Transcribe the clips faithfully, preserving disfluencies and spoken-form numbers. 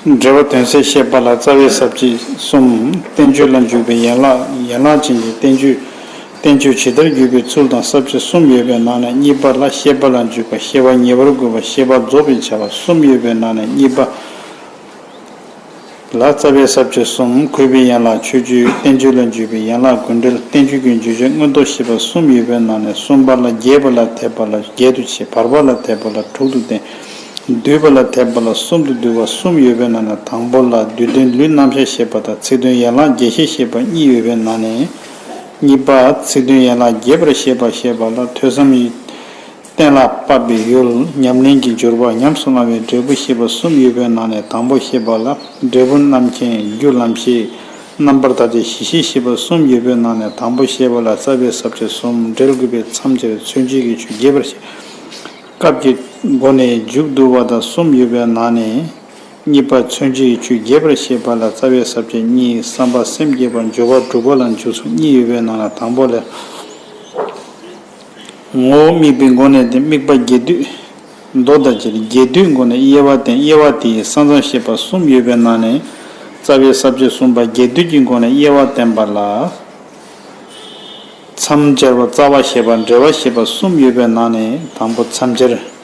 འབྲེལ་བ་དོན་གསལ་བཤད་པ་ལ་རྩ་བའི་ས་བཅད་གསུམ། བསྟན་བཅོས་ལ་འཇུག་པའི་ཡན་ལག་ཡན་ལག་ཅན་གྱི་བསྟན་བཅོས། བསྟན་བཅོས་ཇི་ལྟར་བརྒྱུད་པའི་ཚུལ་དང་ས་བཅད་གསུམ་ཡོད་པའི་ནང་ནས་གཉིས་པ་ལ་བཤད་པ་ལ་འཇུག་པ། བཤད་པ་ཉེ་བར་དགོད་པ། བཤད་པ་རྫོགས་པའི་བྱ་བ་གསུམ་ཡོད་པའི་ནང་ནས་གཉིས་པ་ལ་རྩ་བའི་ས་བཅད་གསུམ། གུས་པའི་ཡན་ལག་མཆོད་བརྗོད། བསྟན་བཅོས་ལ་འཇུག་པའི་ཡན་ལག་དགོས་འབྲེལ། བསྟན་བཅོས་ཀྱི་བརྗོད་བྱ་མངོན་རྟོགས་བཤད་པ་གསུམ་ཡོད་པའི་ནང་ནས་གསུམ་པ་ལ་རྒྱས་པ་ལ་འཐད་པ་ལ་བརྒྱད་དུ་ཕྱེ། བར་པ་ལ་འཐད་པ་ལ་དྲུག་ཏུ་བསྟན། བསྡུས་པ་ལ་འཐད་པ་ལ་གསུམ་དུ་བསྡུ་བ་གསུམ་ཡོད་པའི་ནང་ནས་དང་པོ་ལ་བསྡུས་དོན་ལུས་རྣམ་གཞག་བཤད་པ་དང་ཚིག་དོན་ཡན་ལག་རྒྱས་བཤད་བཤད་པ་གཉིས་ཡོད་པའི་ནང་ནས་གཉིས་པ་ཚིག་དོན་ཡན་ལག་རྒྱས་པར་བཤད་པ་བཤད་པ་ལ་ཐོས་བསམ་ཡིས། གཏན་ལ་ཕབ་པའི་ཡུལ། ཉམས་ལེན་གྱི་འབྱོར་བ། ཉམས་སུ་བླང་བའི་འབྲས་བུ་བཤད་པ་གསུམ་ཡོད་པའི་ནང་ནས་དང་པོ་བཤད་པ་ལ་འབྲས་བུ་རྣམ་མཁྱེན། རྒྱུ་ལམ་ཤེས། རྣམ་པར་དག་བྱེད་གཞི་ཤེས་བཤད་པ་གསུམ་ཡོད་པའི་ནང་ནས་དང་པོ་བཤད་པ་ལ་རྩ་བའི་ས་བཅད་གསུམ། འབྲེལ་དགོས་པའི་མཚམས་སྦྱར། མཚོན་བྱེད་ཀྱི་ཆོས་རྒྱས་པར་བཤད། སྐབས་ཀྱི་སྒོ་ནས་མཇུག་བསྡུ་བ་དང་གསུམ་ཡོད་པའི་ནང་ནས། གཉིས་པ་མཚོན་བྱེད་ཀྱི་ཆོས་རྒྱས་པར་བཤད་པ་ལ་རྩ་བའི་ས་བཅད་གཉིས། བསམ་པ་སེམས་བསྐྱེད་པ། སྦྱོར་བ་དྲུག་པ་ལ་འཇུག་ཚུལ་གཉིས་ཡོད་པའི་ནང་ལ་དང་པོ་ལ། ངོ་བོ་དམིགས་པའི་སྒོ་ནས་ཏེ་དམིགས་པ་རྒྱས་བསྡུས། མདོ་དང་སྤྱིར་རྒྱས་བསྡུས་སྒོ་ནས་དབྱེ་བ་བསྟན། དབྱེ་བ་དེ་ཡི་ས་མཚམས་བཤད་པ་གསུམ་ཡོད་པའི་ནང་ནས་རྩ་བའི་ས་བཅད་གསུམ་པ་རྒྱས་བསྡུས་ཀྱི་སྒོ་ནས་དབྱེ་བ་བསྟན་པ་ལ། མཚམས་སྦྱར་བ། རྩ་བ་བཤད་པ། འབྲེལ་བ་བཤད་པ་གསུམ་ཡོད་པའི་ནང་ནས་དང་པོ་མཚམས་སྦྱར།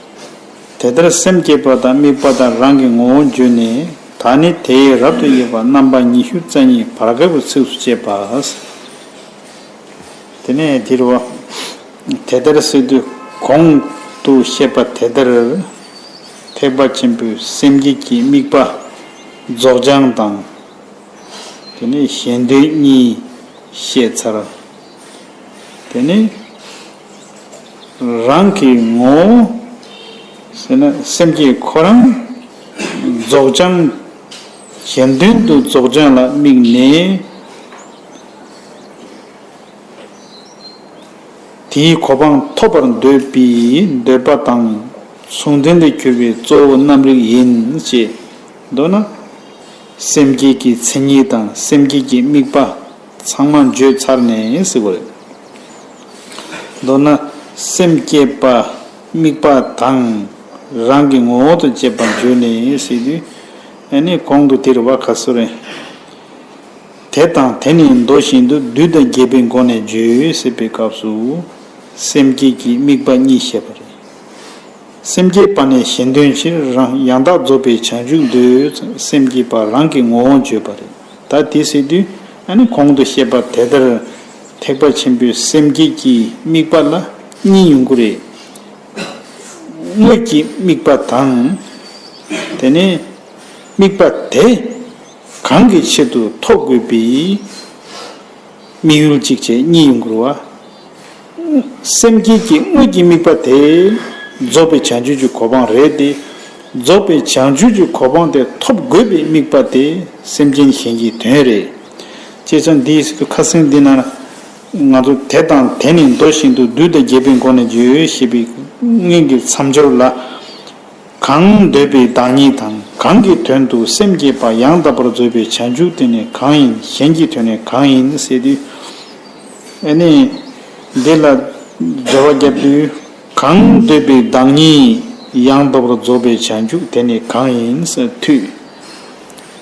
དེ་ལྟར་སེམས་བསྐྱེད་པ་དང་དམིགས་པ་དང་རང་གི་ངོ་བོ་བརྗོད་ནས། ད་ནི་དེ་ཡི་རབ་ཏུ་དབྱེ་བ་རྣམ་པ་ཉི་ཤུ་རྩ་གཉིས་བར་སྐབས་ཀྱི་ཚིགས་སུ་བཅད་པ། དེ་ནས་འདིར་བ། དེ་ལྟར་ཟེར་དུས་གོང་དུ་བཤད་པ་དེ་ལྟར། ཐེག་པ་ཆེན་པོའི་སེམས་བསྐྱེད་ཀྱི་དམིགས་པ་རྫོགས་བྱང་དང་། དེ་ནས་གཞན་དོན་གཉིས་བཤད་ཚར། དེ་ནས་རང་གི་ངོ་བོ་ཟེར་ན་སེམས་བསྐྱེད་ཁོ་རང་རྫོགས་བྱང་། གཞན་དོན་དུ་རྫོགས་བྱང་ལ་དམིགས་ནས། དེའི་གོ་འཕང་ཐོབ་པར་འདོད་པའི་འདོད་པ་དང་མཚུངས་ལྡན་དུ་གྱུར་པའི་གཙོ་བོ་རྣམ་རིག་ཡིན་ཞེས། མདོར་ན། སེམས་བསྐྱེད་ཀྱི་མཚན་ཉིད་དང་སེམས་བསྐྱེད་ཀྱི་དམིགས་པ་ཚང་མ་བརྗོད་ཚར་ནས་ཟེར་བ་རེད། མདོར་ན། སེམས་བསྐྱེད་པ་དམིགས་པ་དང་རང་གི་ངོ་བོ་དང་བཅས་པ་བརྗོད་ནས་ཟེར་དུས། ཨ་ནི་གོང་དུ་དེར་བ་ག་སོ་རེད། དེ་དང་དེ་ནི་མདོ་བཞིན་དུ་བསྡུས་དང་རྒྱས་པའི་སྒོ་ནས་བརྗོད་ཟེར་བའི་སྐབས་སུ། སེམས་བསྐྱེད་ཀྱི་དམིགས་པ་གཉིས་བཤད་པ་རེད། སེམས་བསྐྱེད་པ་ནི་གཞན་དོན་ཕྱིར་རང་ཡང་དག་རྫོགས་པའི་བྱང་ཆུབ་འདོད། སེམས་བསྐྱེད་པ་རང་གི་ངོ་བོ་བརྗོད་པ་རེད། ད་དེ་ཟེར་དུས་ཨ་ནི་གོང་དུ་བཤད་པ་དེ་ལྟར་ཐེག་པ་ཆེན་པོའི་སེམས་བསྐྱེད་ཀྱི་དམིགས་པ་ལ་གཉིས་ཡོང་གི་རེད། དངོས་ཀྱི་དམིགས་པ་དང་། དེ་ནས་དམིགས་པ་དེ་གང་གི་ཆེད་དུ་ཐོབ་དགོས་པའི་དམིགས་ཡུལ་གཅིག་བྱས་གཉིས་ཡོང་གི་རེད་བ། སེམས་བསྐྱེད་ཀྱི་དངོས་ཀྱི་དམིགས་པ་དེ་རྫོགས་པའི་བྱང་ཆུབ་ཀྱི་གོ་འཕང་རེད་དེ། རྫོགས་པའི་བྱང་ཆུབ་ཀྱི་གོ་འཕང་དེ་ཐོབ་དགོས་པའི་དམིགས་པ་དེ་སེམས་ཅན་གཞན་གྱི་དོན་རེད། ཅེས་ཙང་འདིའི་ཁ་སང་འདི་ན་ང་ཚོ་དེ་དང་དེ་ནི་མདོ་བཞིན་དུ་བསྡུས་དང་རྒྱས་པའི་སྒོ་ནས་བརྗོད་ཞེས་པའི་སྔོན་གྱི་མཚམས་སྦྱོར་ལ། གང་འདོད་པའི་བདག་ཉིད་དང་གང་གི་དོན་དུ་སེམས་བསྐྱེད་པ་ཡང་དག་པར་རྫོགས་པའི་བྱང་ཆུབ་དེ་ནི་གང་ཡིན། གཞན་གྱི་དོན་ནི་གང་ཡིན་ཟེར་དུས། ཨ་ནི། འདི་ལ་འགྲེལ་བ་བརྒྱབ་དུས། གང་འདོད་པའི་བདག་ཉིད་ཡང་དག་པར་རྫོགས་པའི་བྱང་ཆུབ་དེ་ནི་གང་ཡིན་ཟེར་དུས།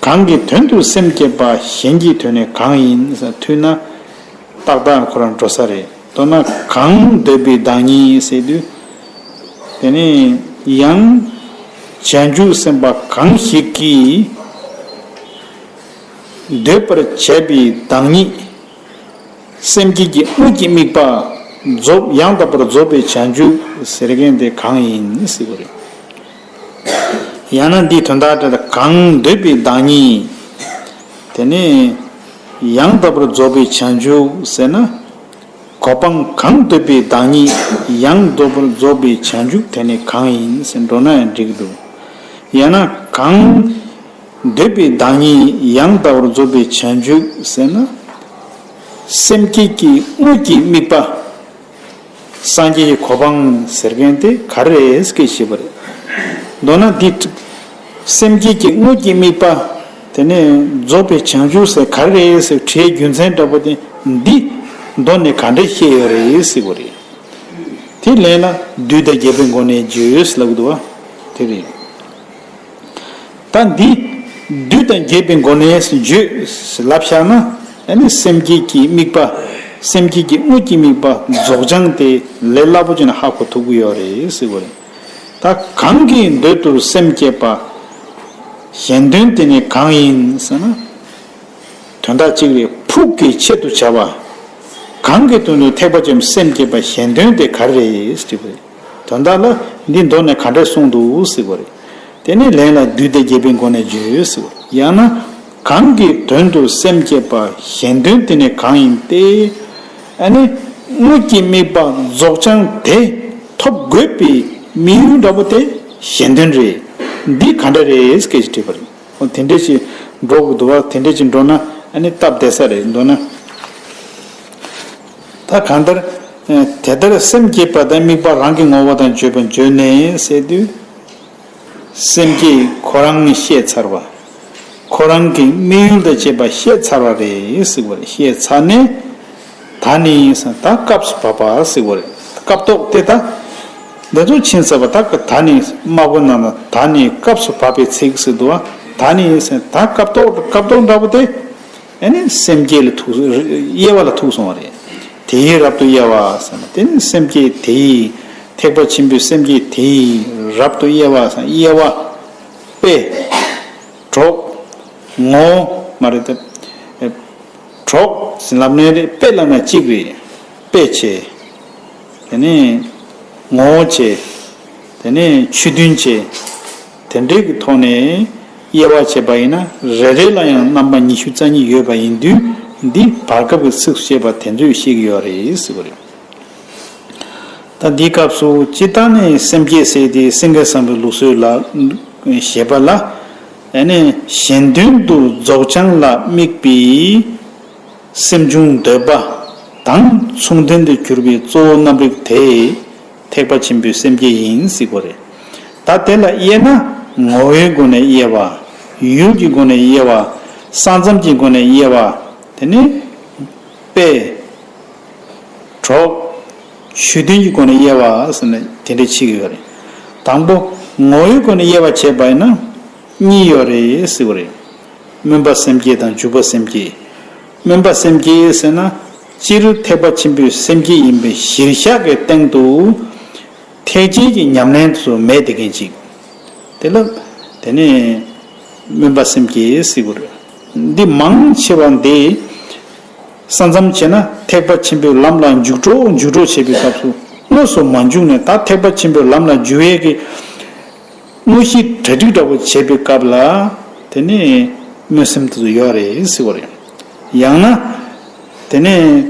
གང་གི་དོན་དུ་སེམས་བསྐྱེད་པ་གཞན་གྱི་དོན་ནི་གང་ཡིན་ཟེར་དུས་ན། ཏག་ཏག་ཁོ་རང་འགྲོ་ས་རེད། མདོར་ན་གང་འདོད་པའི་བདག་ཉིད་ཟེར་དུས། དེ་ནས་ཡང་བྱང་ཆུབ་སེམས་དཔའ་གང་ཞིག་གིས་འདོད་པར་བྱས་པའི་བདག་ཉིད། སེམས་བསྐྱེད་ཀྱི་དངོས་ཀྱི་དམིགས་པ་རྫོགས་ཡང་དག་པར་རྫོགས་པའི་བྱང་ཆུབ་ཟེར་མཁན་དེ་གང་ཡིན་ཟེར་བ་རེད། ཡང་ན་འདིའི་དོན་དག་དེ་ལ་གང་འདོད་པའི་བདག་ཉིད། དེ་ནས་ཡང་དག་པར་རྫོགས་པའི་བྱང་ཆུབ་ཟེར་ན། གོ་འཕང་གང་འདོད་པའི་བདག་ཉིད་ཡང་དག་པར་རྫོགས་པའི་བྱང་ཆུབ་དེ་ནི་གང་ཡིན་ཟེར་འགྲོ་ན་ཡང་འགྲིག་གི་འདུག་ཡང་ན་གང་འདོད་པའི་བདག་ཉིད་ཡང་དག་པར་རྫོགས་པའི་བྱང་ཆུབ་ཟེར་ན། སེམས་བསྐྱེད་ཀྱི་དངོས་ཀྱི་དམིགས་པ། སངས་རྒྱས་ཀྱི་གོ་འཕང་ཟེར་མཁན་དེ་ག་རེ་རེད་ཟེར་ཞེས་པ་རེད། མདོར་ན་འདི། སེམས་བསྐྱེད་ཀྱི་དངོས་ཀྱི་དམིགས་པ། དེ་ནས་རྫོགས་པའི་བྱང་ཆུབ་ཟེར་ག་རེ་རེད་ཟེར་དྲིའི་རྒྱུ་མཚན་འདྲ་པོ་དེ་འདི་མདོ་ནས་ག་འདྲ་བཤད་ཡོད་རེད་ཟེར་བ་རེད། དེ་ལན་ལ་བསྡུས་དང་རྒྱས་པའི་སྒོ་ནས་བརྗོད་ཟེར་ལབ་ཀྱི་འདུག་བ། དེ་རེད། ད་འདི། བདུད་དང་བགེགས་པའི་སྒོ་ནས་བརྗོད་ལབ་བཞག་ན། ཨ་ནི་སེམས་བསྐྱེད་ཀྱི་དམིགས་པ། སེམས་བསྐྱེད་ཀྱི་དངོས་ཀྱི་དམིགས་པ་རྫོགས་བྱང་དེ་ལས་སླ་པོ་བྱས་ནས་ཧ་གོ་ཐུབ་ཀྱི་ཡོད་རེད་ཟེར་བ་རེད། ད་གང་གི་མདུན་དུ་སེམས་བསྐྱེད་པ། གཞན་དོན་དེ་ནི་གང་ཡིན་ཟེར་ན། དོན་དག་གཅིག་རེད། ཕུགས་ཀྱི་ཆེད་དུ་བྱ་བ། གང་གི་དོན་དུ་ཐེག་པ་ཆེན་པོའི་སེམས་བསྐྱེད་པ་གཞན་དོན་དེ་ག་རེ་རེད་ཟེར་བ་རེད། དོན་དག་ལ་འདི་མདོ་ནས་ག་འདྲས་གསུངས་འདུག་ཟེར་བ་རེད། དེ་ནི་ལན་ལ་བདུད་དང་བགེགས་པའི་སྒོ་ནས་བརྗོད་ཟེར་བ་རེད། ཡང་ན་གང་གི་དོན་དུ་སེམས་བསྐྱེད་པ་གཞན་དོན་དེ་ནི་གང་ཡིན་ཏེ། ཨ་ནི་དངོས་ཀྱི་དམིགས་པ་རྫོགས་བྱང་དེ་ཐོབ་དགོས་པའི་དམིགས་ཡུལ་འདྲ་པོ་དེ་གཞན་དོན་རེད། འདི་ག་འདྲ་རེད་སྐད་ཆ་དྲིས་པ་རེད། འོ་དེ་འདྲས་ཅིག་འགྲོ་དགོས་འདུག་བ། དེ་འདྲས་ཅིག་འགྲོ་ན་ཨ་ནི་སྟབས་བདེ་ས་རེད་འདུག་ན། ད་གང་ལྟར། ཨ་དེ་ལྟར་སེམས་བསྐྱེད་པ་དང་དམིགས་པ་རང་གི་ངོ་བོ་དང་བརྗོད་པ་བརྗོད་ནས་ཟེར་དུས། སེམས་བསྐྱེད་ཁོ་རང་བཤད་ཚར་བ། ཁོ་རང་གི་དམིགས་ཡུལ་དང་བཅས་པ་བཤད་ཚར་བ་རེད་ཟེར་བ་རེད། བཤད་ཚར་ནས། ད་ནི་ཟེར་ད་སྐབས་སུ་བབ་པ་ཟེར་བ་རེད། སྐབས་ཐོག་དེ་ད། འདི་ཚོ་ཕྱིན་ཚར་བ་ད་ད་ནི་སྨྲ་སྒོ་ནང་ན་ད་ནི་སྐབས་སུ་བབ་པའི་ཚིག་ཟེར་འདུག་བ། ད་ནི་ཟེར་ད་སྐབས་ཐོག་སྐབས་ཐོག་འདྲ་པོ་དེ། ཨ་ནི་སེམས་བསྐྱེད་ལ་ཐུག་དབྱེ་བ་ལ་ཐུག་སོང་བ་རེད། དེའི་རབ་ཏུ་དབྱེ་བ་ཟེར་ན་དེ་ནི་སེམས་བསྐྱེད་དེའི། ཐེག་པ་ཆེན་པོའི་སེམས་བསྐྱེད་དེའི་རབ་ཏུ་དབྱེ་བ་ཟེར་དབྱེ་བ། དཔེ། གྲོགས། ངོ་བོ་མ་རེད་དེ། གྲོགས་ཟེར་ལབ་ནའི་རེད། དཔེ་ལབ་ན་གཅིག་རེད། དཔེ་བྱས། དེ་ནས་ངོ་བོ་བྱས། དེ་ནས་ཆོས་མཐུན་བྱས། དེ་འདྲའི་གི་ཐོག་ནས་དབྱེ་བ་བྱས་པ་ཡིན་ན་རེ་རེ་ལ་ཡང་རྣམ་པ་ཉི་ཤུ་རྩ་གཉིས་ཡོད་པ་ཡིན་དུས། འདི་བར་སྐབས་ཀྱི་ཚིགས་སུ་བཅད་པ་དེ་ཚོས་བཤད་ཀྱི་ཡོད་རེད་ཟེར་བ་རེད། ད་འདིའི་སྐབས་སུ་སྤྱིར་བཏང་ནས་སེམས་བསྐྱེད་ཟེར་དེ་སེང་གེ་བཟང་པོའི་ལུགས་སྲོལ་ལ་བཞེད་པ་ལ། ཨ་ནི་གཞན་དོན་དུ་རྫོགས་བྱང་ལ་དམིགས་པའི་སེམས་བྱུང་འདོད་པ་དང་མཚུངས་ལྡན་དུ་གྱུར་པའི་གཙོ་བོ་རྣམ་རིག་དེ་ཐེག་པ་ཆེན་པོའི་སེམས་བསྐྱེད་ཡིན་ཟེར་གོ་རེད། ད་དེ་ལ་དབྱེ་ན་ངོ་བོའི་སྒོ་ནས་དབྱེ་བ། ཡུལ་གྱི་སྒོ་ནས་དབྱེ་བ། ས་མཚམས་ཀྱི་སྒོ་ནས་དབྱེ་བ། དེ་ནི་དཔེ། གྲོགས། ཆོས་མཐུན་གྱི་སྒོ་ནས་དབྱེ་བ་ཟེར་ནས་དེ་འདྲ་ཕྱེ་གི་ཡོད་རེད། དང་པོ་ངོ་བོའི་སྒོ་ནས་དབྱེ་བ་བྱས་པ་ཡིན་ན་གཉིས་ཡོད་རེད་ཟེར་བ་རེད། སྨོན་པ་སེམས་བསྐྱེད་དང་འཇུག་པ་སེམས་བསྐྱེད། སྨོན་པ་སེམས་བསྐྱེད་ཟེར་ན་སྤྱིར་ཐེག་པ་ཆེན་པོའི་སེམས་བསྐྱེད་ཡིན་པའི་གཞིར་བཞག་གི་སྟེང་དུ། ཐེག་ཆེན་གྱི་ཉམས་ལེན་དུ་མེད་དེ་མཁན་ཅིག་དེ་ལ་དེ་ནས་སྨོན་པ་སེམས་བསྐྱེད་ཟེར་དགོས་རེད། འདི་མང་ཆེ་བ་འདི་ས་མཚམས་བྱས་ན་ཐེག་པ་ཆེན་པོའི་ལམ་ལ་འཇུག་འགྲོ་འཇུག་འགྲོ་བྱེད་པའི་སྐབས་སུ་དངོས་སུ་མ་འཇུག་ནས་ད་ཐེག་པ་ཆེན་པོའི་ལམ་ལ་འཇུག་ཡས་ཀྱི་དངོས་གཞི་གྲ་སྒྲིག་འདྲ་པོ་བྱེད་པའི་སྐབས་ལ་དེ་ནས་སྨོན་སེམས་དེ་ཚོ་ཡོད་རེད་ཟེར་བ་རེད། ཡང་ན་དེ་ནས་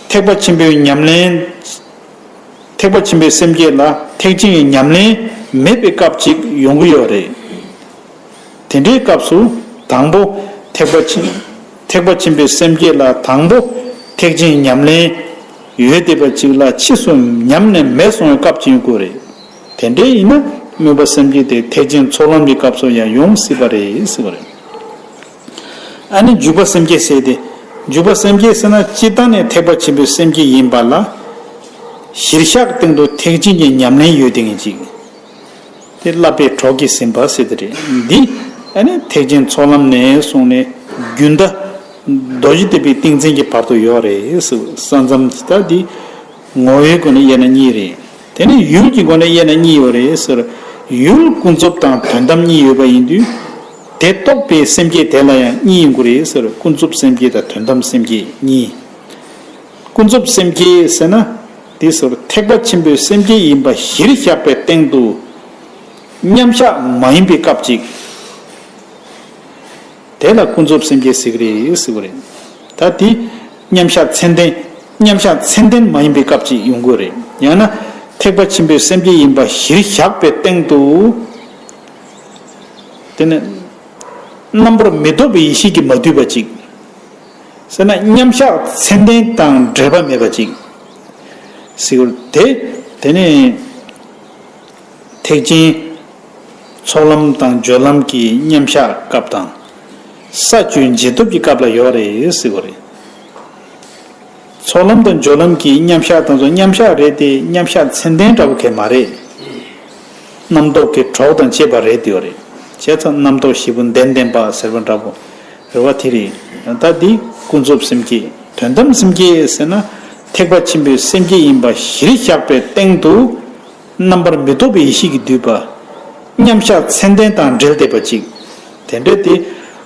ཐེག་པ་ཆེན་པོའི་ཉམས་ལེན། ཐེག་པ་ཆེན་པོའི་སེམས་བསྐྱེད་ལ་ཐེག་ཆེན་གྱི་ཉམས་ལེན་མེད་པའི་སྐབས་ཅིག་ཡོང་གི་ཡོད་རེད། དེ་འདྲའི་སྐབས་སུ་དང་པོ་ཐེག་པ་ཆེན། ཐེག་པ་ཆེན་པོའི་སེམས་བསྐྱེད་ལ་དང་པོ་ཐེག་ཆེན་ཉམས་ལེན་ཡོད་བསྡད་པ་ཅིག་ལ་ཕྱིས་སུ་ཉམས་ནས་མེད་སོང་བའི་སྐབས་ཅིག་ཡོང་གི་རེད། དེ་འདྲའི་ཡིན་ན་སྨོན་པ་སེམས་བསྐྱེད་དེ་ཐེག་ཆེན་ཚོགས་ལམ་གྱི་སྐབས་སུ་ཡང་ཡོང་སྲིད་པ་རེད་ཟེར་བ་རེད། ཨ་ནི་འཇུག་པ་སེམས་བསྐྱེད་ཟེར་ཏེ། འཇུག་པ་སེམས་བསྐྱེད་ཟེར་ན་སྤྱིར་བཏང་ནས་ཐེག་པ་ཆེན་པོའི་སེམས་བསྐྱེད་ཡིན་པ་ལ། གཞིར་བཞག་སྟེང་དུ་ཐེག་ཆེན་གྱི་ཉམས་ལེན་ཡོད་དེ་ངེས་ཅིག་དེ་བསླབ་པའི་གྲོགས་ཀྱིས་ཟིན་པ་ཟེར་དེ་རེད། འདི་ཨ་ནི་ཐེག་ཆེན་ཚོགས་ལམ་ནས་བཟུང་ནས་རྒྱུན་མཐའ། རྡོ་རྗེ་ཐེག་པའི་ཏིང་འཛིན་གྱི་བར་དུ་ཡོད་རེད་ཟེར། ས་མཚམས་ད་འདི་ངོ་བོའི་སྒོ་ནས་དབྱེ་ན་གཉིས་རེད། དེ་ནས་ཡུལ་གྱི་སྒོ་ནས་དབྱེ་ན་གཉིས་ཡོད་རེད་ཟེར། ཡུལ་ཀུན་རྫོབ་དང་དོན་དམ་གཉིས་ཡོད་པ་ཡིན་དུས། དེ་རྟོགས་པའི་སེམས་བསྐྱེད་དེ་ལ་ཡང་གཉིས་ཡོང་གི་རེད་ཟེར། ཀུན་རྫོབ་སེམས་བསྐྱེད་དང་དོན་དམ་སེམས་བསྐྱེད་གཉིས། ཀུན་རྫོབ་སེམས་བསྐྱེད་ཟེར་ན། དེ་ཟེར་ཐེག་པ་ཆེན་པོའི་སེམས་བསྐྱེད་ཡིན་པ་གཞིར་བཞག་པའི་སྟེང་དུ། མཉམ་གཞག་མ་ཡིན་པའི་སྐབས་ཅིག་དེ་ལ་ཀུན་རྫོབ་སེམས་བསྐྱེད་ཟེར་གི་རེད་ཟེར་བ་རེད། ད་དེ་མཉམ་གཞག་ཚད་ལྡན། མཉམ་གཞག་ཚད་ལྡན་མ་ཡིན་པའི་སྐབས་ཅིག་ཡོང་གི་རེད། ཡང་ན་ཐེག་པ་ཆེན་པོའི་སེམས་བསྐྱེད་ཡིན་པ་གཞིར་བཞག་པའི་སྟེང་དུ། དེ་ནི་རྣམ་པར་མི་རྟོག་པའི་ཡེ་ཤེས་ཀྱིས་མ་བསྡུས་པ་ཅིག་ཟེར་ན་མཉམ་གཞག་ཚད་ལྡན་དང་འབྲེལ་བ་མེད་པ་ཅིག་ཟེར་བ་དེ། དེ་ནི། ཐེག་ཆེན་ཚོགས་ལམ་དང་སྦྱོར་ལམ་གྱི་མཉམ་གཞག་སྐབས་དང་། ས་བཅུའི་འབྱེད་སྟོབས་ཀྱི་སྐབས་ལ་ཡོད་རེད་ཟེར་བ་རེད། ཚོགས་ལམ་དང་སྦྱོར་ལམ་གྱི་མཉམ་གཞག་དེ་ཚོ་མཉམ་གཞག་རེད་དེ་མཉམ་གཞག་ཚད་ལྡན་འདྲ་བོ་གས་མ་རེད། རྣམ་རྟོག་གི་གྲོགས་དང་བཅས་པ་རེད་དེ་ཡོད་རེད། བྱས་ཙང་རྣམ་རྟོག་བཞི་པོ་ལྡན་ལྡན་པ་ཟེར་བ་འདྲ་པོ་རེད་བ། དེ་རེད། ད་འདི་ཀུན་རྫོབ་སེམས་བསྐྱེད། དོན་དམ་སེམས་བསྐྱེད་ཟེར་ན་ཐེག་པ་ཆེན་པོའི་སེམས་བསྐྱེད་ཡིན་པ་གཞིར་བཞག་པའི་སྟེང་དུ་རྣམ་པར་མི་རྟོག་པའི་ཡེ་ཤེས་ཀྱིས་བསྡུས་པ། མཉམ་གཞག་མཚན་ལྡན་དང་འབྲེལ་བསྡད་པ་ཅིག། དེ་འདྲ་དེ་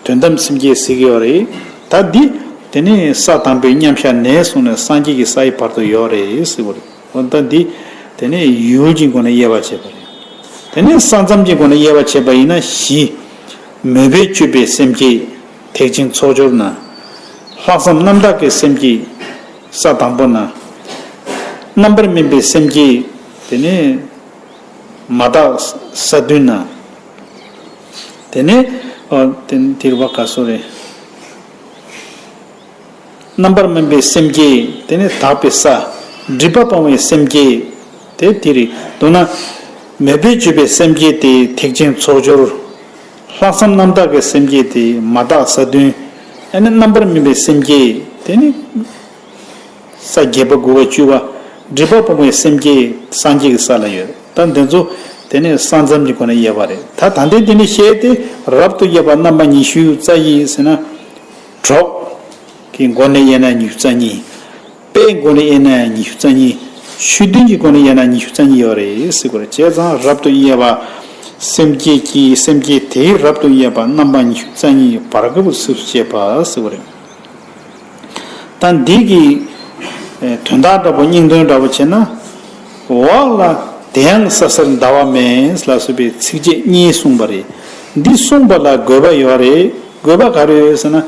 དོན་དམ་སེམས་བསྐྱེད་ཟེར་གྱི་ཡོད་རེད། ད་འདི་དེ་ནས་ས་དང་པོའི་མཉམ་གཞག་ནས་བཟུང་ནས་སངས་རྒྱས་ཀྱི་ས་ཡི་བར་དུ་ཡོད་རེད་ཟེར་བ་རེད། འོ་ད་འདི་དེ་ནས་ཡུལ་གྱི་སྒོ་ནས་དབྱེ་བ་བྱས་པ་རེད། དེ་ནས་ས་མཚམས་ཀྱི་སྒོ་ནས་དབྱེ་བ་བྱས་པ་ཡིན་ན་བཞི། མོས་པས་སྤྱོད་པའི་སེམས་བསྐྱེད་ཐེག་ཆེན་ཚོགས་སྦྱོར་ན། ལྷག་བསམ་རྣམ་དག་གི་སེམས་བསྐྱེད་ས་དང་པོ་ན། རྣམ་པར་སྨིན་པའི་སེམས་བསྐྱེད་དེ་ནས་མ་དག་ས་བདུན་ན། དེ་ནས་ཨ་དེ་དེ་རུ་བ་ག་སོ་རེད། རྣམ་པར་སྨིན་པའི་སེམས་བསྐྱེད་དེ་ནི་དག་པའི་ས། སྒྲིབ་པ་སྤོང་བའི་སེམས་བསྐྱེད་དེ་དེ་རེད། མདོར་ན། མོས་པས་སྤྱོད་པའི་སེམས་བསྐྱེད་དེ་ཐེག་ཆེན་ཚོགས་སྦྱོར། ལྷག་བསམ་རྣམ་དག་གི་སེམས་བསྐྱེད་དེ་མ་དག་ས་བདུན། ཨ་ནི་རྣམ་པར་སྨིན་པའི་སེམས་བསྐྱེད་དེ་ནི། ས་བརྒྱད་པ་དགུ་པ་བཅུ་པ། སྒྲིབ་པ་སྤོང་བའི་སེམས་བསྐྱེད་སངས་རྒྱས་ཀྱི་ས་ལ་ཡོད། ད་འདི་ཚོ་དེ་ནི་ས་མཚམས་ཀྱི་སྒོ་ནས་དབྱེ་བ་རེད། ད་ད་ལྟའི་འདི་ནི་བཤད་དེ་རབ་ཏུ་དབྱེ་བ་རྣམ་པ་ཉི་ཤུ་རྩ་བཞི་ཟེར་ན། གྲོགས་ཀྱི་སྒོ་ནས་དབྱེ་ན་ཉི་ཤུ་རྩ་གཉིས། དཔེའི་སྒོ་ནས་དབྱེ་ན་ཉི་ཤུ་རྩ་གཉིས། ཆོས་བདུན་གྱི་སྒོ་ནས་དབྱེ་ན་ཉི་ཤུ་རྩ་གཉིས་ཡོད་རེད་ཟེར་དགོས་རེད། བྱས་ཙང་རབ་ཏུ་དབྱེ་བ། སེམས་བསྐྱེད་ཀྱི་སེམས་བསྐྱེད་དེའི་རབ་ཏུ་དབྱེ་བ་རྣམ་པ་ཉི་ཤུ་རྩ་གཉིས་བར་སྐབས་སུ་ཕྱེ་བ་ཟེར་དགོས་རེད། ད་འདི་གི་དོན་དག་འདྲ་པོ་སྙིང་དོན་འདྲ་པོ་བྱས་ན། འོག་ལ་དེ་ཡང་ས་སེར་ཟླ་བ་མེད་ལ་སོགས་པའི་ཚིགས་བཅད་གཉིས་གསུངས་པ་རེད། འདི་གསུངས་པ་ལ་དགོས་པ་ཡོད་རེད། དགོས་པ་ག་རེ་ཡོད་ཟེར་ན།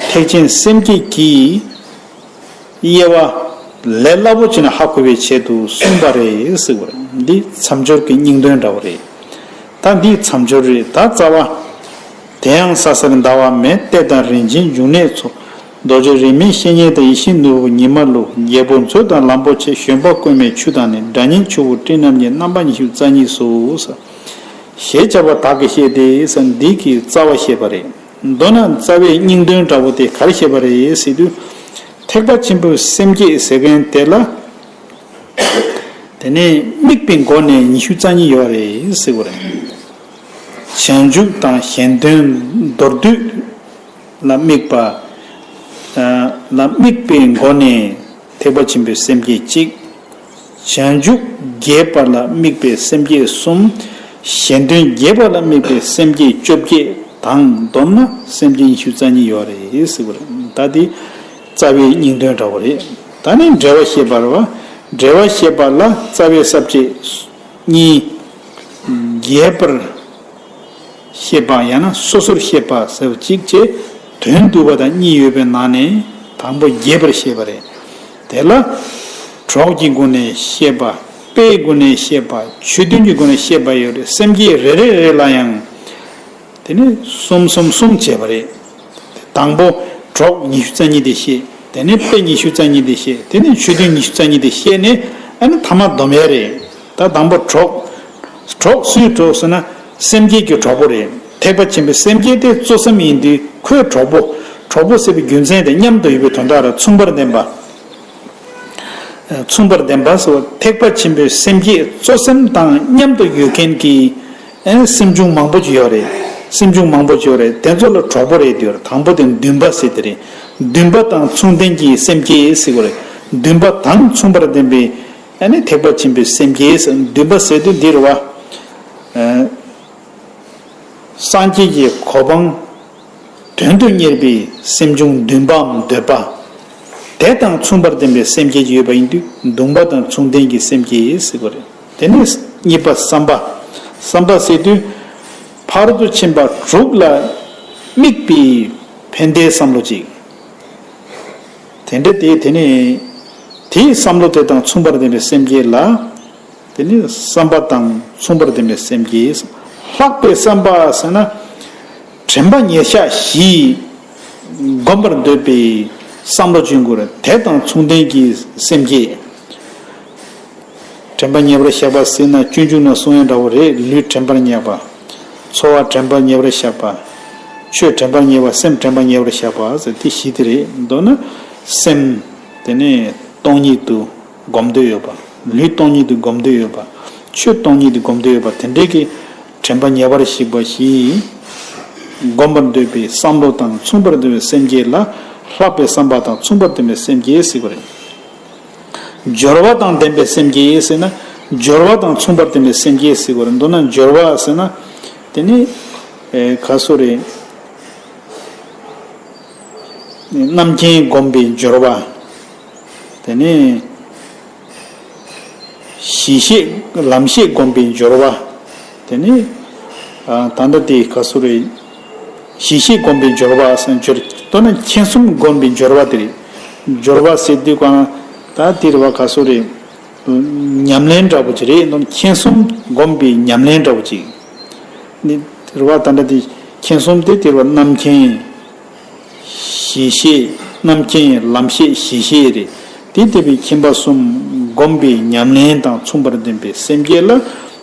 ཐེག་ཆེན་སེམས་བསྐྱེད་ཀྱི་དབྱེ་བ་ལས་སླ་པོ་བྱས་ནས་ཧ་གོ་བའི་ཆེད་དུ་གསུངས་པ་རེད་ཟེར་བ་རེད། འདི་མཚམས་སྦྱོར་གྱི་སྙིང་དོན་འདྲ་པོ་རེད། ད་འདི་མཚམས་སྦྱོར་རེད། ད་རྩ་བ། དེ་ཡང་ས་སེར་ཟླ་བ་མེད། གཏེར་དང་རིན་ཆེན་འབྱུང་གནས་མཚོ། རྡོ་རྗེ་རིས་མེད་བཤེས་གཉེན་དང་། ཡིད་བཞིན་ནོར་བུ་ཉི་མ་ལོ། རྒྱལ་པོ་མཛོད་དང་ལམ་པོ་ཆེ། བཞོན་པ་བཀོད་མའི་ཆུ་དང་ནི། སྒྲ་སྙན་ཆུ་བོ་སྤྲིན་རྣམས་ཀྱི། རྣམ་པ་ཉི་ཤུ་རྩ་གཉིས་སོ། ཞེས་བྱ་བ་དག་གིས་བཤད་དེ་ཟེར་འདི་གི་རྩ་བ་བཤད་པ་རེད། མདོར་ན་རྩ་བའི་སྙིང་དོན་འདྲ་པོ་དེ་ག་རེ་བཤད་པ་རེད་ཟེར་དུས། ཐེག་པ་ཆེན་པོའི་སེམས་བསྐྱེད་ཟེར་མཁན་དེ་ལ། དེ་ནས་དམིགས་པའི་སྒོ་ནས་ཉི་ཤུ་རྩ་གཉིས་ཡོད་རེད་ཟེར་བ་རེད། བྱང་ཆུབ་དང་གཞན་དོན་མདོར་བསྡུས་ལ་དམིགས་པ། ལ་དམིགས་པའི་སྒོ་ནས་ཐེག་པ་ཆེན་པོའི་སེམས་བསྐྱེད་གཅིག། བྱང་ཆུབ་རྒྱས་པ་ལ་དམིགས་པའི་སེམས་བསྐྱེད་གསུམ། གཞན་དོན་རྒྱས་པ་ལ་དམིགས་པའི་སེམས་བསྐྱེད་བཅོ་བརྒྱད་དང་བསྡོམས་ན་སེམས་བསྐྱེད་ཉི་ཤུ་རྩ་གཉིས་ཡོད་རེད་ཟེར་བ་རེད། ད་དེ་རྩ་བའི་སྙིང་དོན་འདྲ་པོ་རེད། ད་ནི་འགྲེལ་བ་བཤད་པ་རེད་བ། འགྲེལ་བ་བཤད་པ་ལ་རྩ་བའི་ས་བཅད་གཉིས། རྒྱས་པར་བཤད་པ་ཡང་ན་སོ་སོར་བཤད་པ་ཟེར་བ་གཅིག་བྱས། དོན་བསྡུ་བ་དང་གཉིས་ཡོད་པའི་ནང་ནས་དང་པོ་རྒྱས་པར་བཤད་པ་རེད། དེ་ལ་གྲོགས་ཀྱི་སྒོ་ནས་བཤད་པ། དཔེའི་སྒོ་ནས་བཤད་པ། ཆོས་བདུན་གྱི་སྒོ་ནས་བཤད་པ་ཡོད་རེད། སེམས་བསྐྱེད་རེ་རེ་རེ་ལ་ཡང་དེ་ནི་གསུམ་གསུམ་གསུམ་བྱས་པ་རེད། དང་པོ་གྲོགས་ཉི་ཤུ་རྩ་གཉིས་དེ་བཤད། དེ་ནས་དཔེ་ཉི་ཤུ་རྩ་གཉིས་དེ་བཤད། དེ་ནས་ཆོས་བདུན་ཉི་ཤུ་རྩ་གཉིས་དེ་བཤད་ནས་ཨ་ནི་ཐ་མ་སྡོམ་ཡས་རེད། ད་དང་པོ་གྲོགས། གྲོགས་སུའི་གྲོགས་ཟེར་ན་སེམས་བསྐྱེད་ཀྱི་གྲོགས་པོ་རེད། ཐེག་པ་ཆེན་པོའི་སེམས་བསྐྱེད་དེ་གཙོ་སེམས་ཡིན་དུས་ཁོའི་གྲོགས་པོ། གྲོགས་པོ་ཟེར་བའི་རྒྱུ་མཚན་དེ་མཉམ་དུ་ཡོད་པའི་དོན་དག་རེད། མཚུངས་པར་ལྡན་པ། མཚུངས་པར་ལྡན་པ་ཟེར་བ་ཐེག་པ་ཆེན་པོའི་སེམས་བསྐྱེད་གཙོ་སེམས་དང་མཉམ་དུ་ཡོད་མཁན་གྱི་ཨེ་སེམས་བྱུང་མང་པོ་ཅིག་ཡོད་རེད། སེམས་བྱུང་མང་པོ་ཅིག་ཡོད་རེད། དེ་ཚོ་ལ་གྲོགས་པོ་རེད་དེ་ཡོད་རེད། དང་པོ་དེ་འདུན་པ་ཟེར་དེ་རེད། འདུན་པ་དང་མཚུངས་ལྡན་གྱི་སེམས་བསྐྱེད་ཟེར་དགོས་རེད། འདུན་པ་དང་མཚུངས་པར་ལྡན་པའི་ཨ་ནི་ཐེག་པ་ཆེན་པོའི་སེམས་བསྐྱེད་ཟེར། འདུན་པ་ཟེར་དུས་འདི་རེད་བ། ཨ། སངས་རྒྱས་ཀྱི་གོ་འཕང་དོན་དུ་གཉེར་བའི་སེམས་བྱུང་འདུན་པའམ་འདོད་པ། དེ་དང་མཚུངས་པར་ལྡན་པའི་སེམས་བསྐྱེད་ཅིག་ཡོད་པ་ཡིན་དུས་འདུན་པ་དང་མཚུངས་ལྡན་གྱི་སེམས་བསྐྱེད་ཟེར་དགོས་རེད། དེ་ནས་གཉིས་པ་བསམ་པ། བསམ་པ་ཟེར་དུས་ཕ་རོལ་ཏུ་ཕྱིན་པ་དྲུག་ལ་དམིགས་པའི་ཕན་བདེའི་བསམ་བློ་ཅིག། དེ་འདྲ་དེ་དེ་ནས་དེའི་བསམ་བློ་དེ་དང་མཚུངས་པར་ལྡན་པའི་སེམས་བསྐྱེད་ལ། དེ་ནི་བསམ་པ་དང་མཚུངས་པར་ལྡན་པའི་སེམས་བསྐྱེད། ལྷག་པའི་བསམ་པ་ཟེར་ན། དྲན་པ་ཉེར་བཞག་བཞི་བསྒོམ་པར་འདོད་པའི་བསམ་བློ་ཅིག་དགོས་རེད། དེ་དང་མཚུངས་ལྡན་གྱི་སེམས་བསྐྱེད། དྲན་པ་ཉེ་བར་བཞག་པ་ཟེར་ན་སྤྱོད་འཇུག་ན་གསུང་ཡ་འདྲ་བོ་རེད། ལུས་དྲན་པར་ཉེ་བ། ཚོར་བ་དྲན་པ་ཉེ་བར་བཞག་པ། ཆོས་དྲན་པ་ཉེ་བ། སེམས་དྲན་པ་ཉེ་བར་བཞག་པ་ཟེར་དེ་བཞི་དེ་རེད། མདོར་ན་སེམས་དེ་ནས་སྟོང་ཉིད་དུ་སྒོམ་འདོད་ཡོད་པ། ལུས་སྟོང་ཉིད་དུ་སྒོམ་འདོད་ཡོད་པ། ཆོས་སྟོང་ཉིད་དུ་སྒོམ་འདོད་ཡོད་པ་དེ་འདྲའི་གི་ དྲན་པ་ཉེ་བར་ཞིག་པ་བཞི། བསྒོམ་པར་འདོད་པའི་བསམ་བློ་དང་མཚུངས་པར་ལྡན་པའི་སེམས་བསྐྱེད་ལ་ལྷག་པའི་བསམ་པ་དང་མཚུངས་པར་ལྡན་པའི་སེམས་བསྐྱེད་ཟེར་གྱི་རེད། སྦྱོར་བ་དང་ལྡན་པའི་སེམས་བསྐྱེད་ཟེར་ན། སྦྱོར་བ་དང་མཚུངས་པར་ལྡན་པའི་སེམས་བསྐྱེད་ཟེར་གྱི་རེད། མདོར་ན་སྦྱོར་བ་ཟེར་ན། དེ་ནི་ཨེ་ག་སོ་རེད། རྣམ་མཁྱེན་བསྒོམ་པའི་སྦྱོར་བ། དེ་ནས་གཞི་ཤེས་ལམ་ཤེས་བསྒོམ་པའི་སྦྱོར་བ། དེ་ནས་ད་ལྟ་དེ་ག་སོ་རེད། གཞི་ཤེས་བསྒོམ་པའི་སྦྱོར་བ་ཟེར་སྦྱོར་མདོར་ན་མཁྱེན་གསུམ་བསྒོམ་པའི་སྦྱོར་བ་དེ་རེད། སྦྱོར་བ་ཟེར་དུས་གང་ད་དེ་རེད་བ་ག་སོ་རེད། ཉམས་ལེན་འདྲ་པོ་ཅིག་རེད། མཁྱེན་གསུམ་བསྒོམ་པའི་ཉམས་ལེན་འདྲ་པོ་ཅིག་ནི་རེད་བ། ད་ལྟ་དེ་མཁྱེན་གསུམ་དེ་དེ་རེད་བ། རྣམ་མཁྱེན། གཞི་ཤེས། རྣམ་མཁྱེན། ལམ་ཤེས། གཞི་ཤེས་རེད། དེ་ལྟ་བུའི་མཁྱེན་པ་གསུམ་བསྒོམ་པའི་ཉམས་ལེན་དང་མཚུངས་པར་ལྡན་པའི་སེམས་བསྐྱེད་ལ་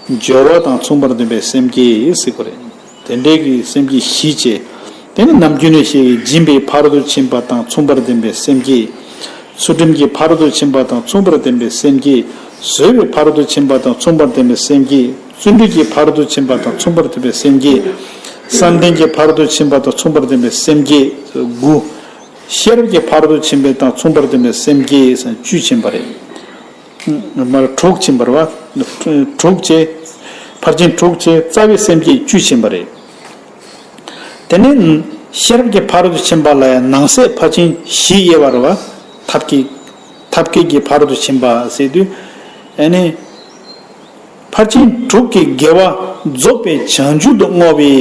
སྦྱོར་བ་དང་མཚུངས་པར་ལྡན་པའི་སེམས་བསྐྱེད་ཟེར་གྱི་རེད། དེ་འདྲའི་གི་སེམས་བསྐྱེད་བཞི་བྱས། དེ་ནི་ནམ་རྒྱུན་ནས་བཤད་ཀྱི་སྦྱིན་པའི་ཕ་རོལ་ཏུ་ཕྱིན་པ་དང་མཚུངས་པར་ལྡན་པའི་སེམས་བསྐྱེད། ཚུལ་ཁྲིམས་ཀྱི་ཕ་རོལ་ཏུ་ཕྱིན་པ་དང་མཚུངས་པར་ལྡན་པའི་སེམས་བསྐྱེད། བཟོད་པའི་ཕ་རོལ་ཏུ་ཕྱིན་པ་དང་མཚུངས་པར་ལྡན་པའི་སེམས་བསྐྱེད། བརྩོན་འགྲུས་ཀྱི་ཕ་རོལ་ཏུ་ཕྱིན་པ་དང་མཚུངས་པར་ལྡན་པའི་སེམས་བསྐྱེད། བསམ་གཏན་གྱི་ཕ་རོལ་ཏུ་ཕྱིན་པ་དང་མཚུངས་པར་ལྡན་པའི་སེམས་བསྐྱེད། དགུ། ཤེས་རབ་ཀྱི་ཕ་རོལ་ཏུ་ཕྱིན་པ་དང་མཚུངས་པར་ལྡན་པའི་སེམས་བསྐྱེད་བཅུ་ཕྱིན་པ་རེད། མར་དྲུག་ཕྱིན་པ་རེད་བ། དྲུག་བྱས། ཕར་ཕྱིན་དྲུག་བྱས། རྩ་བའི་སེམས་བསྐྱེད་བཅུ་ཕྱིན་པ་རེད། དེ་ནས་ཤེས་རབ་ཀྱི་ཕ་རོལ་ཏུ་ཕྱིན་པ་ལ་ཡང་ནང་གསེས་ཕར་ཕྱིན་བཞི་དབྱེ་བ་རེད་བ། ཐབས་ཀྱི། ཐབས་མཁས་ཀྱི་ཕ་རོལ་ཏུ་ཕྱིན་པ་ཟེར་དུས། ཨ་ནི། ཕར་ཕྱིན་དྲུག་གི་དགེ་བ་རྫོགས་པའི་བྱང་ཆུབ་ཏུ་བསྔོ་བའི་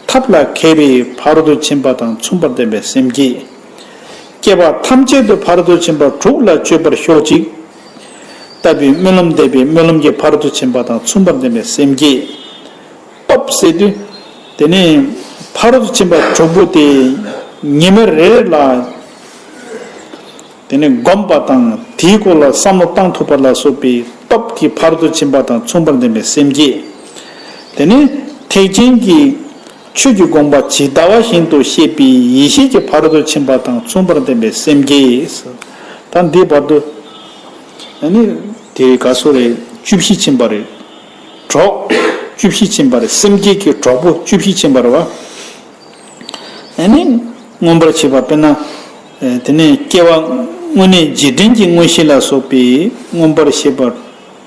ཐབས་ལ་མཁས་པའི་ཕ་རོལ་ཏུ་ཕྱིན་པ་དང་མཚུངས་པར་ལྡན་པའི་སེམས་བསྐྱེད། སྐྱེ་བ་ཐམས་ཅད་དུ་ཕ་རོལ་ཏུ་ཕྱིན་པ་དྲུག་ལ་སྤྱོད་པར་ཤོག་ཅིག་ལྟ་བུའི་སྨོན་ལམ་འདེབས་པའི་སྨོན་ལམ་གྱི་ཕ་རོལ་ཏུ་ཕྱིན་པ་དང་མཚུངས་པར་ལྡན་པའི་སེམས་བསྐྱེད། སྟོབས་ཟེར་དུས། དེ་ནས་ཕ་རོལ་ཏུ་ཕྱིན་པ་དྲུག་པོ་དེ་ཉི་མ་རེ་རེ་ལ། དེ་ནས་བསྒོམ་པ་དང་དེའི་སྐོར་ལ་བསམ་བློ་བཏང་ཐུབ་པ་ལ་སོགས་པའི་སྟོབས་ཀྱི་ཕ་རོལ་ཏུ་ཕྱིན་པ་དང་མཚུངས་པར་ལྡན་པའི་སེམས་བསྐྱེད། དེ་ནས་ཐེག་ཆེན་གྱི་ཆོས་ཀྱི་དགོངས་པ་ཇི་ལྟ་བ་བཞིན་དུ་ཤེས་པའི་ཡེ་ཤེས་ཀྱི་ཕ་རོལ་ཏུ་ཕྱིན་པ་དང་མཚུངས་པར་ལྡན་པའི་སེམས་བསྐྱེད། ད་འདིའི་བར་དུ། ཨ་ནི། དེ་ག་སོ་རེད། བཅུ་བཞི་ཕྱིན་པ་རེད། གྲོགས། བཅུ་བཞི་ཕྱིན་པ་རེད། སེམས་བསྐྱེད་ཀྱི་གྲོགས་པོ་བཅུ་བཞི་ཕྱིན་པ་རེད་བ། ཨ་ནི། མངོན་པར་བྱེད་པ་དཔེར་ན། དེ་ནས་སྐྱེ་བ་དངོས་གནས་རྗེས་དྲན་གྱི་མངོན་ཤེས་ལ་སོགས་པའི་མངོན་པར་ཤེས་པ་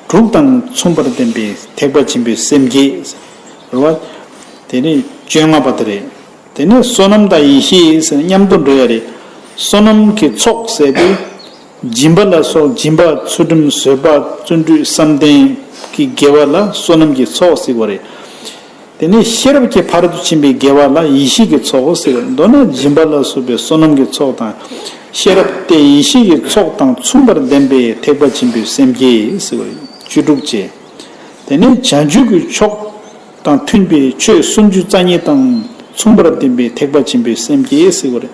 དྲུག་དང་མཚུངས་པར་ལྡན་པའི་ཐེག་པ་ཆེན་པོའི་སེམས་བསྐྱེད། རེད་བ། དེ་ནས་བཅོ་ལྔ་པ་དེ་རེད། དེ་ནས་བསོད་ནམས་དང་ཡེ་ཤེས་ཟེར་མཉམ་དུ་འགྲོ་ཡ་རེད། བསོད་ནམས་ཀྱི་ཚོགས་ཟེར་དུས། སྦྱིན་པ་ལ་སོགས་སྦྱིན་པ་ཚུལ་ཁྲིམས་བཟོད་པ་བརྩོན་འགྲུས་བསམ་གཏན་གྱི་དགེ་བ་ལ་བསོད་ནམས་ཀྱི་ཚོགས་ཟེར་བ་རེད། དེ་ནས་ཤེས་རབ་ཀྱི་ཕ་རོལ་ཏུ་ཕྱིན་པའི་དགེ་བ་ལ་ཡེ་ཤེས་ཀྱི་ཚོགས་ཟེར་བ་རེད། མདོར་ན་སྦྱིན་པ་ལ་སོགས་པའི་བསོད་ནམས་ཀྱི་ཚོགས་དང་། ཤེས་རབ་སྟེ་ཡེ་ཤེས་ཀྱི་ཚོགས་དང་མཚུངས་པར་ལྡན་པའི་ཐེག་པ་ཆེན་པོའི་སེམས་བསྐྱེད་ཟེར་བ་རེད། བཅུ་དྲུག་བཅས། དེ་ནས་བྱང་ཆུབ་ཀྱི་ཕྱོགས་དང་མཐུན་པའི་ཆོས་སུམ་ཅུ་རྩ་གཉིས་དང་མཚུངས་པར་ལྡན་པའི་ཐེག་པ་ཆེན་པོའི་སེམས་བསྐྱེད་ཟེར་བ་རེད།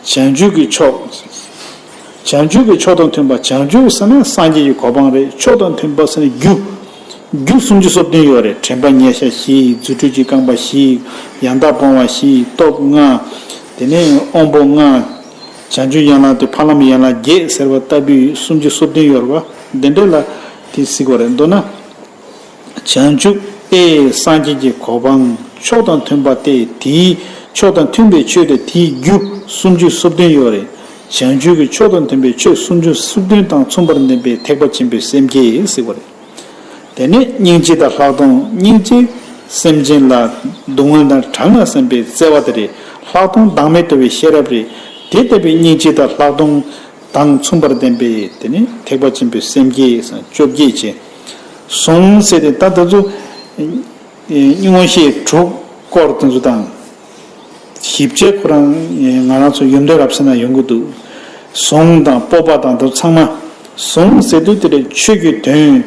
བྱང་ཆུབ་ཀྱི་ཕྱོགས། བྱང་ཆུབ་ཀྱི་ཕྱོགས་དང་མཐུན་པ། བྱང་ཆུབ་ཟེར་ན་སངས་རྒྱས་ཀྱི་གོ་འཕང་རེད། ཕྱོགས་དང་མཐུན་པ་ཟེར་ན་རྒྱུ། རྒྱུ་སུམ་ཅུ་སོ་བདུན་ཡོད་རེད། དྲན་པ་ཉེར་བཞག་བཞི། རྫུ་འཕྲུལ་གྱི་རྐང་པ་བཞི། ཡང་དག་སྤོང་བ་བཞི། སྟོབས་ལྔ། དེ་ནས་དབང་པོ་ལྔ། བྱང་ཆུབ་ཡན་ལག་དེ་ཕ་ལམ་ཡན་ལག་བརྒྱད་ཟེར་བ་ལྟ་བུའི་སུམ་ཅུ་སོ་བདུན་ཡོད་རེད་བ། འདི་འདྲ་ལ་དེ་གཟིགས་པ་རེད། མདོར་ན། བྱང་ཆུབ་སྟེ་སངས་རྒྱས་ཀྱི་གོ་འཕང་། ཕྱོགས་དང་མཐུན་པ་སྟེ་དེའི་ཕྱོགས་དང་མཐུན་པའི་ཆོས་ཏེ་དེའི་རྒྱུ་སུམ་ཅུ་སོ་བདུན་ཡོད་རེད། བྱང་ཆུབ་ཀྱི་ཕྱོགས་དང་མཐུན་པའི་ཆོས་སུམ་ཅུ་སོ་བདུན་དང་མཚུངས་པར་ལྡན་པའི་ཐེག་པ་ཆེན་པོའི་སེམས་བསྐྱེད་ཟེར་བ་རེད། དེ་ནས་སྙིང་རྗེ་དང་ལྷག་མཐོང་། སྙིང་རྗེ། སེམས་ཅན་ལ་སྡུག་བསྔལ་དང་དྲག་ནས་སེམས་པའི་བརྩེ་བ་དེ་རེད། ལྷག་མཐོང་བདག་མེད་རྟོགས་པའི་ཤེས་རབ་རེད། དེ་ལྟ་བུའི་སྙིང་རྗེ་དང་ལྷག་མཐོང་དང་མཚུངས་པར་ལྡན་པའི་དེ་ནི་ཐེག་པ་ཆེན་པོའི་སེམས་བསྐྱེད་བཅོ་བརྒྱད་བྱས། ཟུང་ཟེར་ཏེ་ད་ལྟ་ཚོ་མངོན་ཤེས་དྲུག་སྐོར་དེ་ཚོ་དང་། ཞིབ་ཆ་ཁོ་རང་ང་རང་ཚོ་ཡོན་ཏན་རབ་གསལ་ན་ཡོང་གི་འདུག་ཟུང་དང་སྤོབས་པ་དང་དེ་ཚང་མ། ཟུང་ཟེར་དུས་དེ་ལས་ཆོས་ཀྱི་དོན་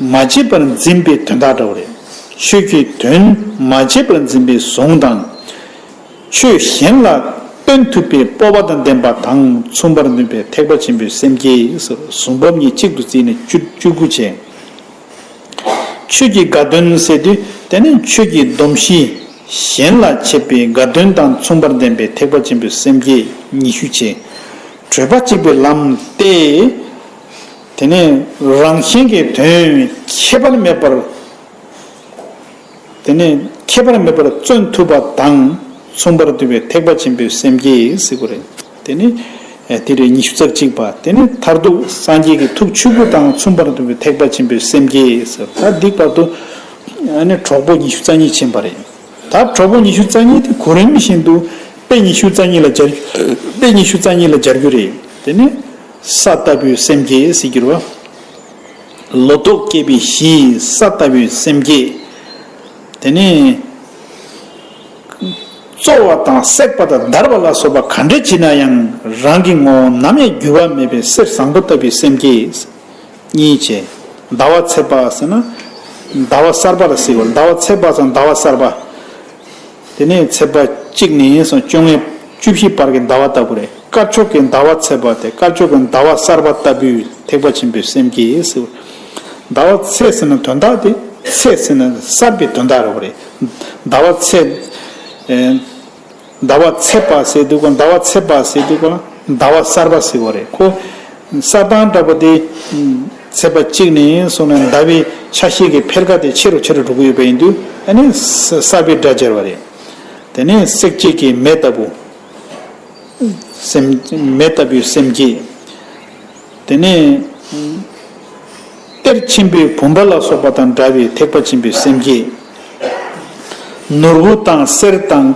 མ་བྱས་པར་འཛིན་པའི་དོན་དག་འདྲ་བོ་རེད། ཆོས་ཀྱི་དོན་མ་བྱས་པར་འཛིན་པའི་ཟུང་དང་། ཆོས་གཞན་ལ་སྟོན་ཐུབ་པའི་སྤོབས་པ་དང་ལྡན་པ་དང་མཚུངས་པར་ལྡན་པའི་ཐེག་པ་ཆེན་པོའི་སེམས་བསྐྱེད་ཟེར། ཟུང་འབུམ་གཉིས་གཅིག་ཏུ་བརྩིས་ནས་བཅུ་བཅུ་དགུ་བྱས། ཆོས་ཀྱི་དགའ་སྟོན་ཟེར་དུས་དེ་ནི་ཆོས་ཀྱི་སྡོམ་གཞི་གཞན་ལ་འཆད་པའི་དགའ་སྟོན་དང་མཚུངས་པར་ལྡན་པའི་ཐེག་པ་ཆེན་པོའི་སེམས་བསྐྱེད་ཉི་ཤུ་བྱས། བགྲོད་པ་གཅིག་པའི་ལམ་སྟེ། དེ་ནི་རང་གཞན་གྱི་དོན་ཁྱད་པར་མེད་པར། དེ་ནས་ཁྱད་པར་མེད་པར་བརྩོན་ཐུབ་པ་དང་མཚུངས་པར་འདུས་པའི་ཐེག་པ་ཆེན་པོའི་སེམས་བསྐྱེད་ཟེར་གྱི་རེད། དེ་ནི་དེ་རེད། ཉི་ཤུ་རྩ་གཅིག་པ། དེ་ནི་མཐར་ཐུག་སངས་རྒྱས་ཀྱི་ཐུགས་ཆོས་སྐུ་དང་མཚུངས་པར་འདུས་པའི་ཐེག་པ་ཆེན་པོའི་སེམས་བསྐྱེད་ཟེར། ད་འདི་བར་དུ་ཨ་ནི་གྲོགས་པོ་ཉི་ཤུ་རྩ་གཉིས་ཕྱིན་པ་རེད། ད་གྲོགས་པོ་ཉི་ཤུ་རྩ་གཉིས་དེ་གོ་རིམ་བཞིན་དུ་དཔེ་ཉི་ཤུ་རྩ་གཉིས་ལ་སྦྱར། དཔེ་ཉི་ཤུ་རྩ་གཉིས་ལ་སྦྱར་རྒྱུ་རེད། དེ་ནི་ས་ལྟ་བུའི་སེམས་བསྐྱེད་ཟེར་གྱི་རེད་བ། ལོ་ཏོག་སྐྱེས་པའི་གཞིའི་ས་ལྟ་བུའི་སེམས་བསྐྱེད། དེ་ནས་བཙོ་བ་དང་བསྲེག་པ་དང་བརྡར་བ་ལ་སོགས་པ་ག་འདྲ་བྱེད་ན་ཡང་རང་གི་ངོ་བོ་ནམ་ཡང་འགྱུར་བ་མེད་པའི་གསེར་བཟང་པོ་ལྟ་བུའི་སེམས་བསྐྱེད། གཉིས་བྱས། ཟླ་བ་ཚེས་པ་ཟེར་ན་ཟླ་བ་གསར་པ་ལ་ཟེར་བ། ཟླ་བ་ཚེས་པ་ཟེར་ན་ཟླ་བ་གསར་པ། དེ་ནས་ཚེས་པ་གཅིག་ནས་སོང་བཅོ་ལྔའི་བཅུ་བཞི་བར་གྱི་ཟླ་བ་ལྟ་བུ་རེད། དཀར་ཕྱོགས་ཀྱི་ཟླ་བ་ཚེས་པ་དེ་དཀར་ཕྱོགས་ཀྱི་ཟླ་བ་གསར་པ་ལྟ་བུའི་ཐེག་པ་ཆེན་པོའི་སེམས་བསྐྱེད་ཟེར། ཟླ་བ་ཚེས་ཟེར་ན་དོན་དག་དེ་ཚེས་ཟེར་ན་གསར་པའི་དོན་དག་རེད་བ་རེད། ཟླ་བ་ཚེས། ཨེ། ཟླ་བ་ཚེས་པ་ཟེར་དུས་ཀ་ཟླ་བ་ཚེས་པ་ཟེར་དུས་ཀ་ཟླ་བ་གསར་པ་ཟེར་བ་རེད། ཁོ་ས་དང་འདྲ་པོ་དེ་ཚེས་པ་གཅིག་ནས་སོང་ན་ཟླ་བའི་ཆ་ཤས་ཀྱི་འཕེལ་ཁ་དེ་ཆེ་རུ་ཆེ་རུ་འགྲོ་གི་ཡོད་པ་ཡིན་དུས་ཨ་ནི་གསར་པའི་སྒྲ་སྦྱར་བ་རེད། དེ་ནས་བསྲེག་བཅད་ཀྱི་མེ་ལྟ་བུ། སེམས། མེ་ལྟ་བུའི་སེམས་བསྐྱེད། དེ་ནས་གཏེར་ཆེན་པོའི་བུམ་པ་ལ་སོགས་པ་དང་འདྲ་བའི་ཐེག་པ་ཆེན་པོའི་སེམས་བསྐྱེད། ནོར་བུ་དང་གསེར་དང་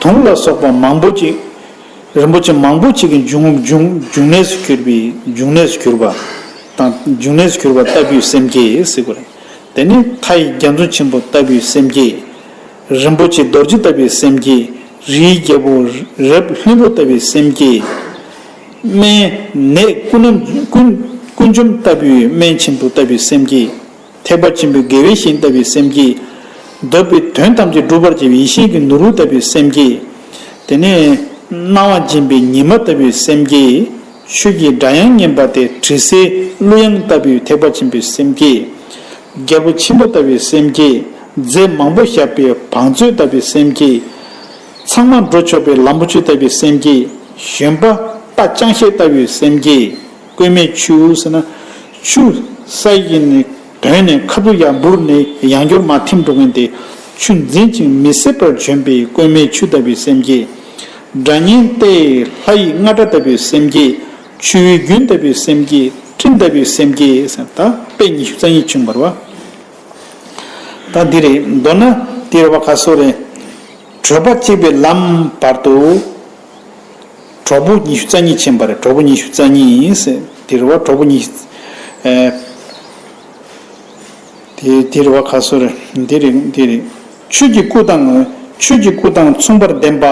དུང་ལ་སོགས་པ་མང་པོ་ཅིག་རིན་པོ་ཆེ་མང་པོ་ཅིག་གི་འབྱུང་འབྱུང་འབྱུང་གནས་སུ་གྱུར་པའི་འབྱུང་གནས་སུ་གྱུར་པ་དང་འབྱུང་གནས་སུ་གྱུར་པ་ལྟ་བུའི་སེམས་བསྐྱེད་ཟེར་དགོས་རེད། དེ་ནི་མཐའ་ཡི་རྒྱ་མཚོ་ཆེན་པོ་ལྟ་བུའི་སེམས་བསྐྱེད། རིན་པོ་ཆེ་རྡོ་རྗེ་ལྟ་བུའི་སེམས་བསྐྱེད། རིའི་རྒྱལ་པོ་རབ་ལྷུན་པོ་ལྟ་བུའི་སེམས་བསྐྱེད། སྨན་ནད་ཀུན་རྣམས་ཀུན་ཀུན་འཇོམས་ལྟ་བུའི་སྨན་ཆེན་པོ་ལྟ་བུའི་སེམས་བསྐྱེད། ཐེག་པ་ཆེན་པོའི་དགེ་བའི་བཤེས་གཉེན་ལྟ་བུའི་སེམས་བསྐྱེད། འདོད་པའི་དོན་ཐམས་ཅད་འགྲུབ་པར་བྱེད་པའི་ཡེ་ཤེས་ཀྱི་ནོར་བུ་ལྟ་བུའི་སེམས་བསྐྱེད། དེ་ནས་སྣང་བ་འབྱིན་པའི་ཉི་མ་ལྟ་བུའི་སེམས་བསྐྱེད། ཆོས་ཀྱི་སྒྲ་དབྱངས་སྙན་པ་སྟེ་དྲི་ཟའི་གླུ་དབྱངས་ལྟ་བུའི་ཐེག་པ་ཆེན་པོའི་སེམས་བསྐྱེད། རྒྱལ་པོ་ཆེན་པོ་ལྟ་བུའི་སེམས་བསྐྱེད། རྫས་མང་པོ་བཞག་པའི་བང་མཛོད་ལྟ་བུའི་སེམས་བསྐྱེད། ཚང་མ་འགྲོ་ཆོག་པའི་ལམ་བུ་ཆུ་ལྟ་བུའི་སེམས་བསྐྱེད། བཞོན་པ་རྟ་ཅང་ཤེས་ལྟ་བུའི་སེམས་བསྐྱེད། བཀོད་མའི་ཆུ་ཟེར་ན། ཆུ་ས་ཡི་ནི་དོན་ནས་ཁ་ཐུག་ཡར་འབུར་ནས་ཡང་བསྐྱར་མར་ཐིམ་འགྲོ་མཁན་དེ་ཆུ་འཛིན་ཅིང་མི་ཟད་པར་བྱོན་པའི་བཀོད་མའི་ཆུ་ལྟ་བུའི་སེམས་བསྐྱེད། སྒྲ་སྙན་ཏེ་ལྷ་ཡི་རྔ་སྒྲ་ལྟ་བུའི་སེམས་བསྐྱེད། ཆུ་བོའི་རྒྱུན་ལྟ་བུའི་སེམས་བསྐྱེད། སྤྲིན་ལྟ་བུའི་སེམས་བསྐྱེད་ཟེར་ད་དཔེ་ཉི་ཤུ་རྩ་གཉིས་བྱུང་བ་རེད་བ། ད་འདི་རེད། མདོར་ན་འདི་རེད་བ་ག་སོ་རེད། བགྲོད་པ་གཅིག་པའི་ལམ་བར་དུ། གྲོགས་པོ་ཉི་ཤུ་རྩ་གཉིས་ཕྱིན་པ་རེད། གྲོགས་པོ་ཉི་ཤུ་རྩ་གཉིས་ཟེར་དེ་རེད་བ། གྲོགས་པོ་ཉི་ཤུ། ཨེ། དེ་དེ་རེད་བ་ག་སོ་རེད། འདི་རེད་འདི་རེད། ཆོས་ཀྱི་སྐུ་དང་ཆོས་ཀྱི་སྐུ་དང་མཚུངས་པར་ལྡན་པ་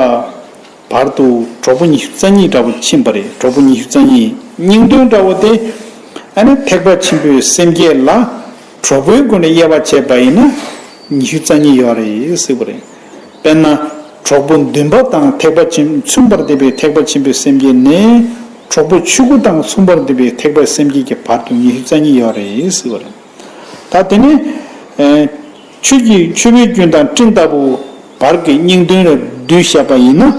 བར་དུ་གྲོགས་པོ་ཉི་ཤུ་རྩ་གཉིས་འདྲ་བོ་ཕྱིན་པ་རེད། གྲོགས་པོ་ཉི་ཤུ་རྩ་གཉིས་སྙིང་དོན་འདྲ་བོ་དེ་ཨ་ནི་ཐེག་པ་ཆེན་པོའི་སེམས་བསྐྱེད་ལ་གྲོགས་པོའི་སྒོ་ནས་དབྱེ་བ་ཕྱེས་པ་ཡིན་ན་ཉི་ཤུ་རྩ་གཉིས་ཡོད་རེད་ཟེར་བ་རེད། དཔེར་ན། གྲོགས་པོ་འདུན་པ་དང་ཐེག་པ་ཆེན་མཚུངས་པར་ལྡན་པའི་ཐེག་པ་ཆེན་པོའི་སེམས་བསྐྱེད་ནས་གྲོགས་པོ་ཆོས་སྐུ་དང་མཚུངས་པར་ལྡན་པའི་ཐེག་པའི་སེམས་བསྐྱེད་ཀྱི་བར་དུ་ཉི་ཤུ་རྩ་གཉིས་ཡོད་རེད་ཟེར་བ་རེད། ད་དེ་ནས་ཨེ། ཆོས་ཀྱི་ཆོས་པའི་རྒྱུན་དང་སྤྲིན་ལྟ་བུ་བར་གྱི་སྙིང་དོན་ལ་བསྡུས་བཞག་པ་ཡིན་ན།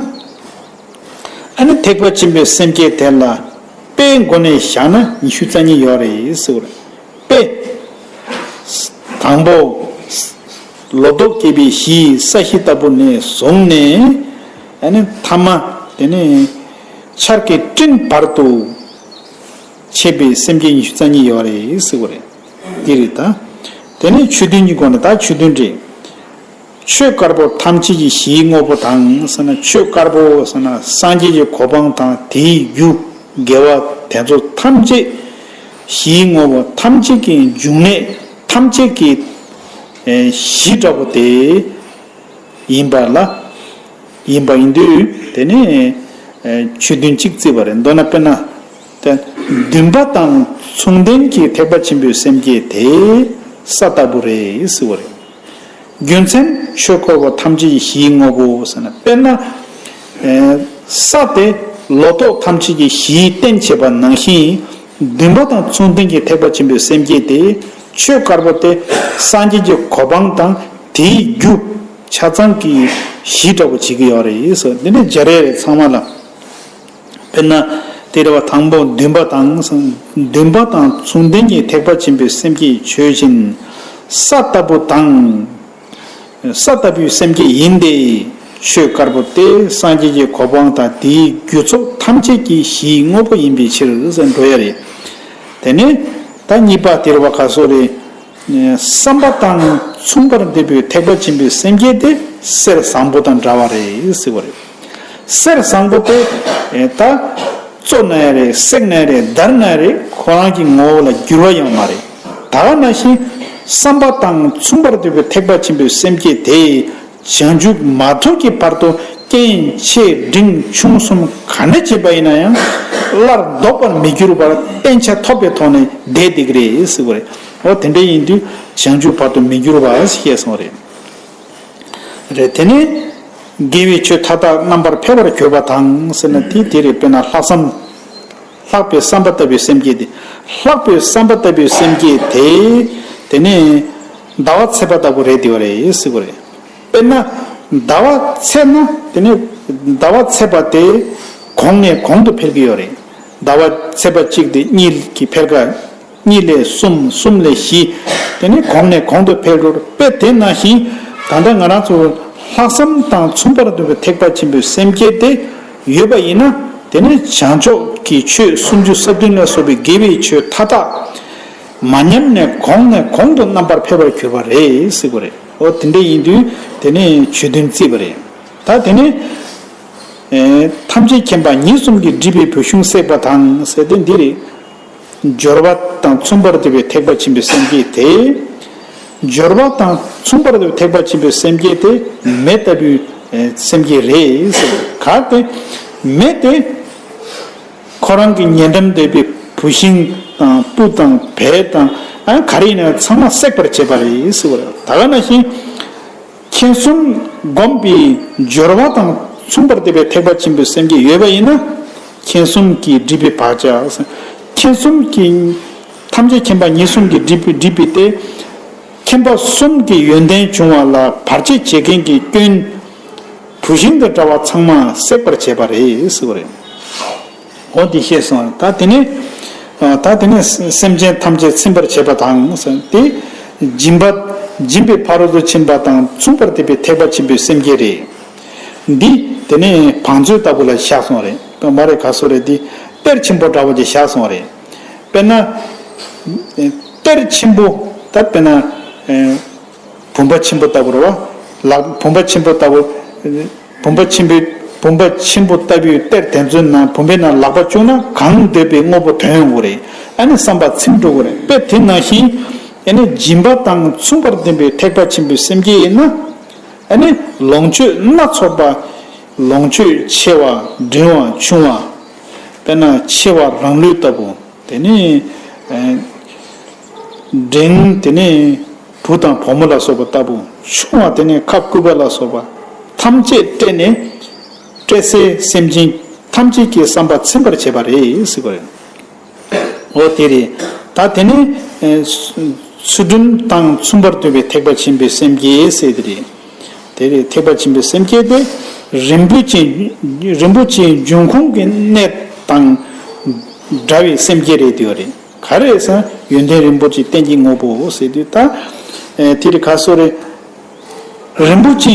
ཨ་ནི་ཐེག་པ་ཆེན་པོའི་སེམས་བསྐྱེད་དེ་ལ་དཔེའི་སྒོ་ནས་བཞག་ན་ཉི་ཤུ་རྩ་གཉིས་ཡོད་རེད་ཟེར་བ་རེད། དཔེ། དང་པོ། ལོ་ཏོག་སྐྱེས་པའི་གཞིའི་ས་གཞི་ལྟ་བུ་ནས་བཟུང་ནས། ཨ་ནི་ཐ་མ་དེ་ནས་ཆར་གྱི་སྤྲིན་བར་དུ་ཕྱེ་བའི་སེམས་བསྐྱེད་ཉི་ཤུ་རྩ་གཉིས་ཡོད་རེད་ཟེར་བ་རེད། འདི་རེད་ད། དེ་ནས་ཆོས་བདུན་གྱི་སྒོ་ནས་ད་ཆོས་བདུན་རེད། ཆོས་དཀར་པོ་ཐམས་ཅད་ཀྱི་གཞིའི་དངོས་པོ་དང་ཟེར་ན། ཆོས་དཀར་པོ་ཟེར་ན་སངས་རྒྱས་ཀྱི་གོ་འཕང་དང་དེའི་རྒྱུ་དགེ་བ་དེ་ཚོ་ཐམས་ཅད་གཞིའི་དངོས་པོ་ཐམས་ཅད་ཀྱི་འབྱུང་གནས་ཐམས་ཅད་ཀྱི་ཨེ་གཞི་འདྲ་པོ་དེ་ཡིན་པ་ལ་ཡིན་པ་ཡིན་དུས། དེ་ནས་ཨེ་ཆོས་བདུན་གཅིག་བརྩིས་པ་རེད། མདོར་ན་དཔེར་ན། དེ་འདུན་པ་དང་མཚུངས་ལྡན་གྱི་ཐེག་པ་ཆེན་པོའི་སེམས་བསྐྱེད་དེ་ས་ལྟ་བུ་རེད་ཟེར་བ་རེད། རྒྱུ་མཚན་ཆོས་འཁོར་བ་ཐམས་ཅད་ཀྱི་གཞིའི་དངོས་པོ་ཟེར་ན། དཔེར་ན། ཨེ་ས་དེ་ལོ་ཏོག་ཐམས་ཅད་ཀྱི་གཞིའི་རྟེན་བྱེད་པ་ནང་བཞིན། འདུན་པ་དང་མཚུངས་ལྡན་གྱི་ཐེག་པ་ཆེན་པོའི་སེམས་བསྐྱེད་དེ། ཆོས་དཀར་པོ་དེ་སངས་རྒྱས་ཀྱི་གོ་འཕང་དང་དེའི་རྒྱུ་ཆ་ཚང་གི་གཞི་འདྲ་པོ་བྱེད་ཀྱི་ཡོད་རེད་ཟེར། འདི་ནི་སྦྱར་ཡས་རེད་ཚང་མ་ལ། དཔེར་ན། དེ་རེད་བ། དང་པོ་འདུན་པ་དང་། འདུན་པ་དང་མཚུངས་ལྡན་གྱི་ཐེག་པ་ཆེན་པོའི་སེམས་བསྐྱེད་ཆོས་ཅན། ས་ལྟ་བུ་དང་། ས་ལྟ་བུའི་སེམས་བསྐྱེད་ཡིན་ཏེ། ཆོས་དཀར་པོ་སྟེ་སངས་རྒྱས་ཀྱི་གོ་འཕང་དང་དེའི་རྒྱུ་ཚོགས་ཐམས་ཅད་ཀྱི་གཞིའི་དངོས་པོ་ཡིན་པའི་ཕྱིར་ཟེར་འགྲོ་ཡ་རེད། དེ་ནས་ད་གཉིས་པ་དེ་རེད་བ། ག་སོ་རེད། བསམ་པ་དང་མཚུངས་པར་འདོད་པའི་ཐེག་པ་ཆེན་པོའི་སེམས་བསྐྱེད་དེ་གསེར་བཟང་པོ་དང་འདྲ་བ་རེད་ཟེར་བ་རེད། གསེར་བཟང་པོ་དེ་ད་བཙོ་ན་ཡང་རེད། བསྲེགས་ན་ཡང་རེད། བརྡར་ན་ཡང་རེད། ཁོ་རང་གི་ངོ་བོ་ལ་འགྱུར་བ་ཡོང་མ་རེད། ད་ག་ནང་བཞིན་བསམ་པ་དང་མཚུངས་པར་འདོད་པའི་ཐེག་པ་ཆེན་པོའི་སེམས་བསྐྱེད་དེ་བྱང་ཆུབ་མ་ཐོབ་ཀྱི་བར་དུ་རྐྱེན་ཆེ་འབྲིང་ཆུང་གསུམ་ག་འདྲ་བྱས་པ་ཡིན་ན་ཡང་སླར་ལྡོག་པར་མི་འགྱུར་བར་བརྟན་ཆ་ཐོབ་པའི་ཐོག་ནས་བསྡད་བསྡད་ཀྱི་རེད་ཟེར་བ་རེད། འོ་དེ་འདྲ་ཡིན་དུས་བྱང་ཆུབ་བར་དུ་མི་འགྱུར་བ་ཞེས་གསུངས་པ་རེད། རེད། དེ་ནས་དགེ་བའི་ཆོས་མཐའ་དག་རྣམ་པར་འཕེལ་བར་གྱུར་པ་དང་ཟེར་ན་དེ་དེ་རེད། དཔེར་ན་ལྷག་བསམ། ལྷག་པའི་བསམ་པ་ལྟ་བུའི་སེམས་བསྐྱེད་དེ། ལྷག་པའི་བསམ་པ་ལྟ་བུའི་སེམས་བསྐྱེད་དེ། དེ་ནས་ཟླ་བ་ཚེས་པ་ལྟ་བུ་རེད་དེ་བ་རེད་ཟེར་བ་རེད། དཔེར་ན་ཟླ་བ་ཚེས་ན་དེ་ནས་ཟླ་བ་ཚེས་པ་དེ་གོང་ནས་གོང་དུ་འཕེལ་གྱི་ཡོད་རེད། ཟླ་བ་ཚེས་པ་གཅིག་དེ་གཉིས་ཀྱི་འཕེལ་ཁ། གཉིས་ལས་གསུམ། གསུམ་ལས་བཞི། དེ་ནས་གོང་ནས་གོང་དུ་འཕེལ་འགྲོ། དཔེ་དེ་ནང་བཞིན་ད་ལྟ་ང་རང་ཚོ་ལྷག་བསམ་དང་མཚུངས་པར་འདོད་པའི་ཐེག་པ་ཆེན་པོའི་སེམས་བསྐྱེད་དེ་ཡོད་པ་ཡིན་ན། དེ་ནི་བྱང་ཕྱོགས་ཀྱི་ཆོས་སུམ་ཅུ་སོ་བདུན་ལ་སོགས་པའི་དགེ་བའི་ཆོས་མཐའ་དག་མ་ཉམས་ནས་གོང་ནས་གོང་དུ་རྣམ་པར་འཕེལ་བར་གྱུར་པ་རེད་ཟེར་བ་རེད། འོ་དེ་འདྲ་ཡིན་དུས་དེ་ནི་ཆོས་བདུན་བརྩིས་པ་རེད། ད་དེ་ནི་ཐམས་ཅད་མཁྱེན་པ་ཉིད་གསུམ་གྱིས་བསྒྲིབས་པའི་བུད་ཤིང་བསྲེགས་པ་དང་ཟེར་དེ་འདི་རེད། སྦྱོར་བ་དང་མཚུངས་པར་འདོད་པའི་ཐེག་པ་ཆེན་པོའི་སེམས་བསྐྱེད་དེ། སྦྱོར་བ་དང་མཚུངས་པར་འདོད་པའི་ཐེག་པ་ཆེན་པོའི་སེམས་བསྐྱེད་དེ་མེ་ལྟ་བུའི་སེམས་བསྐྱེད་རེད་ཟེར། གལ་ཏེ་མེ་དེ་ཁོ་རང་གི་ཉེ་འགྲམ་འདོད་པའི་བུད་ཤིང་དང་སྤུ་དང་བལ་དང་ཨ་ག་རེ་ཡིན་ན་ཚང་མ་བསྲེགས་པར་བྱེད་པ་རེད་ཟེར་བ་རེད། ད་ག་ནང་བཞིན། མཁྱེན་གསུམ་བསྒོམས་པའི་སྦྱོར་བ་དང་མཚུངས་པར་འདོད་པའི་ཐེག་པ་ཆེན་པོའི་སེམས་བསྐྱེད་ཡོད་པ་ཡིན་ན། མཁྱེན་གསུམ་གྱིས་བསྒྲིབས་པའི་བག་ཆགས། མཁྱེན་གསུམ་གྱིས་ཐམས་ཅད་མཁྱེན་པ་ཉིད་གསུམ་གྱིས་བསྒྲིབས་པའི་བསྒྲིབས་པའི་སྟེ། མཁྱེན་པ་གསུམ་གྱི་ཡོན་ཏན་འབྱུང་བ་ལ་བར་ཆད་བྱེད་མཁན་གྱི་སྐྱོན། བུད་ཤིང་དང་འདྲ་བ་ཚང་མ་བསྲེགས་པར་བྱེད་པ་རེད་ཟེར་བ་རེད། འོ་འདི་ཤེས་སོང་། ད་དེ་ནས། ད་དེ་ནས་སེམས་ཅན་ཐམས་ཅད་ཚིམ་པར་བྱེད་པ་དང་། དེ་སྦྱིན་པ། སྦྱིན་པའི་ཕ་རོལ་ཏུ་ཕྱིན་པ་དང་མཚུངས་པར་འདོད་པའི་ཐེག་པ་ཆེན་པོའི་སེམས་བསྐྱེད་རེད། འདི་དེ་ནས་བང་མཛོད་ལྟ་བུ་ལ་བཞག་སོང་རེད། མ་རེད། ག་སོ་རེད། འདི་གཏེར་ཆེན་པོ་འདྲ་བོ་ཅིག་བཞག་སོང་རེད། དཔེར་ན། གཏེར་ཆེན་པོ་ད་དཔེར་ན། བུམ་པ་ཆེན་པོ་ལྟ་བུ་རེད་བ། ལག་བུམ་པ་ཆེན་པོ་ལྟ་བུ། བུམ་པ་ཆེན་པོའི་བུམ་པ་ཆེན་པོ་ལྟ་བུའི་གཏེར་དེ་ཚོའི་ནང་བུམ་པའི་ནང་ལག་པ་བཅུག་ན་གང་འདོད་པའི་དངོས་པོ་ཐོན་ཡོང་གི་རེད། ཨ་ནི་བསམ་པ་ཚིམ་འགྲོ་གི་རེད། དཔེ་དེ་ནང་བཞིན་ཨ་ནི་སྦྱིན་པ་དང་མཚུངས་པར་ལྡན་པའི་ཐེག་པ་ཆེན་པོའི་སེམས་བསྐྱེད་ཡིན་ན། ཨ་ནི་ལོངས་སྤྱོད་སྣ་ཚོགས་པ། ལོངས་སྤྱོད་ཆེ་བ་འབྲིང་བ་ཆུང་བ། དཔེར་ན་ཆེ་བ་རང་ལུས་ལྟ་བུ། དེ་ནས་འབྲིང་དེ་ནས་བུ་དང་བུ་མོ་ལ་སོགས་པ་ལྟ་བུ། ཆུང་བ་དེ་ནས་ཁབ་སྐུད་པ་ལ་སོགས་པ་ཐམས་ཅད་སྤྲད་ནས། སྤྲད་སའི་སེམས་ཅན་ཐམས་ཅད་ཀྱི་བསམ་པ་ཚིམ་པར་བྱེད་པ་རེད་ཟེར་བ་རེད། འོ་དེ་རེད། ད་དེ་ནས་ཚུལ་ཁྲིམས་དང་མཚུངས་པར་འདོད་པའི་ཐེག་པ་ཆེན་པོའི་སེམས་བསྐྱེད་ཟེར་དེ་རེད། དེ་རེད། ཐེག་པ་ཆེན་པོའི་སེམས་བསྐྱེད་དེ་རིན་པོ་ཆེ། རིན་པོ་ཆེའི་འབྱུང་ཁུངས་ཀྱི་གནས་དང་འདྲ་བའི་སེམས་བསྐྱེད་རེད་དེ་བ་རེད། ག་རེ་ཟེར་ན་ཡོན་ཏན་རིན་པོ་ཆེ་རྟེན་གྱི་དངོས་པོ་ཟེར་དུས་ད། དེ་རེད། ག་སོ་རེད། རིན་པོ་ཆེ།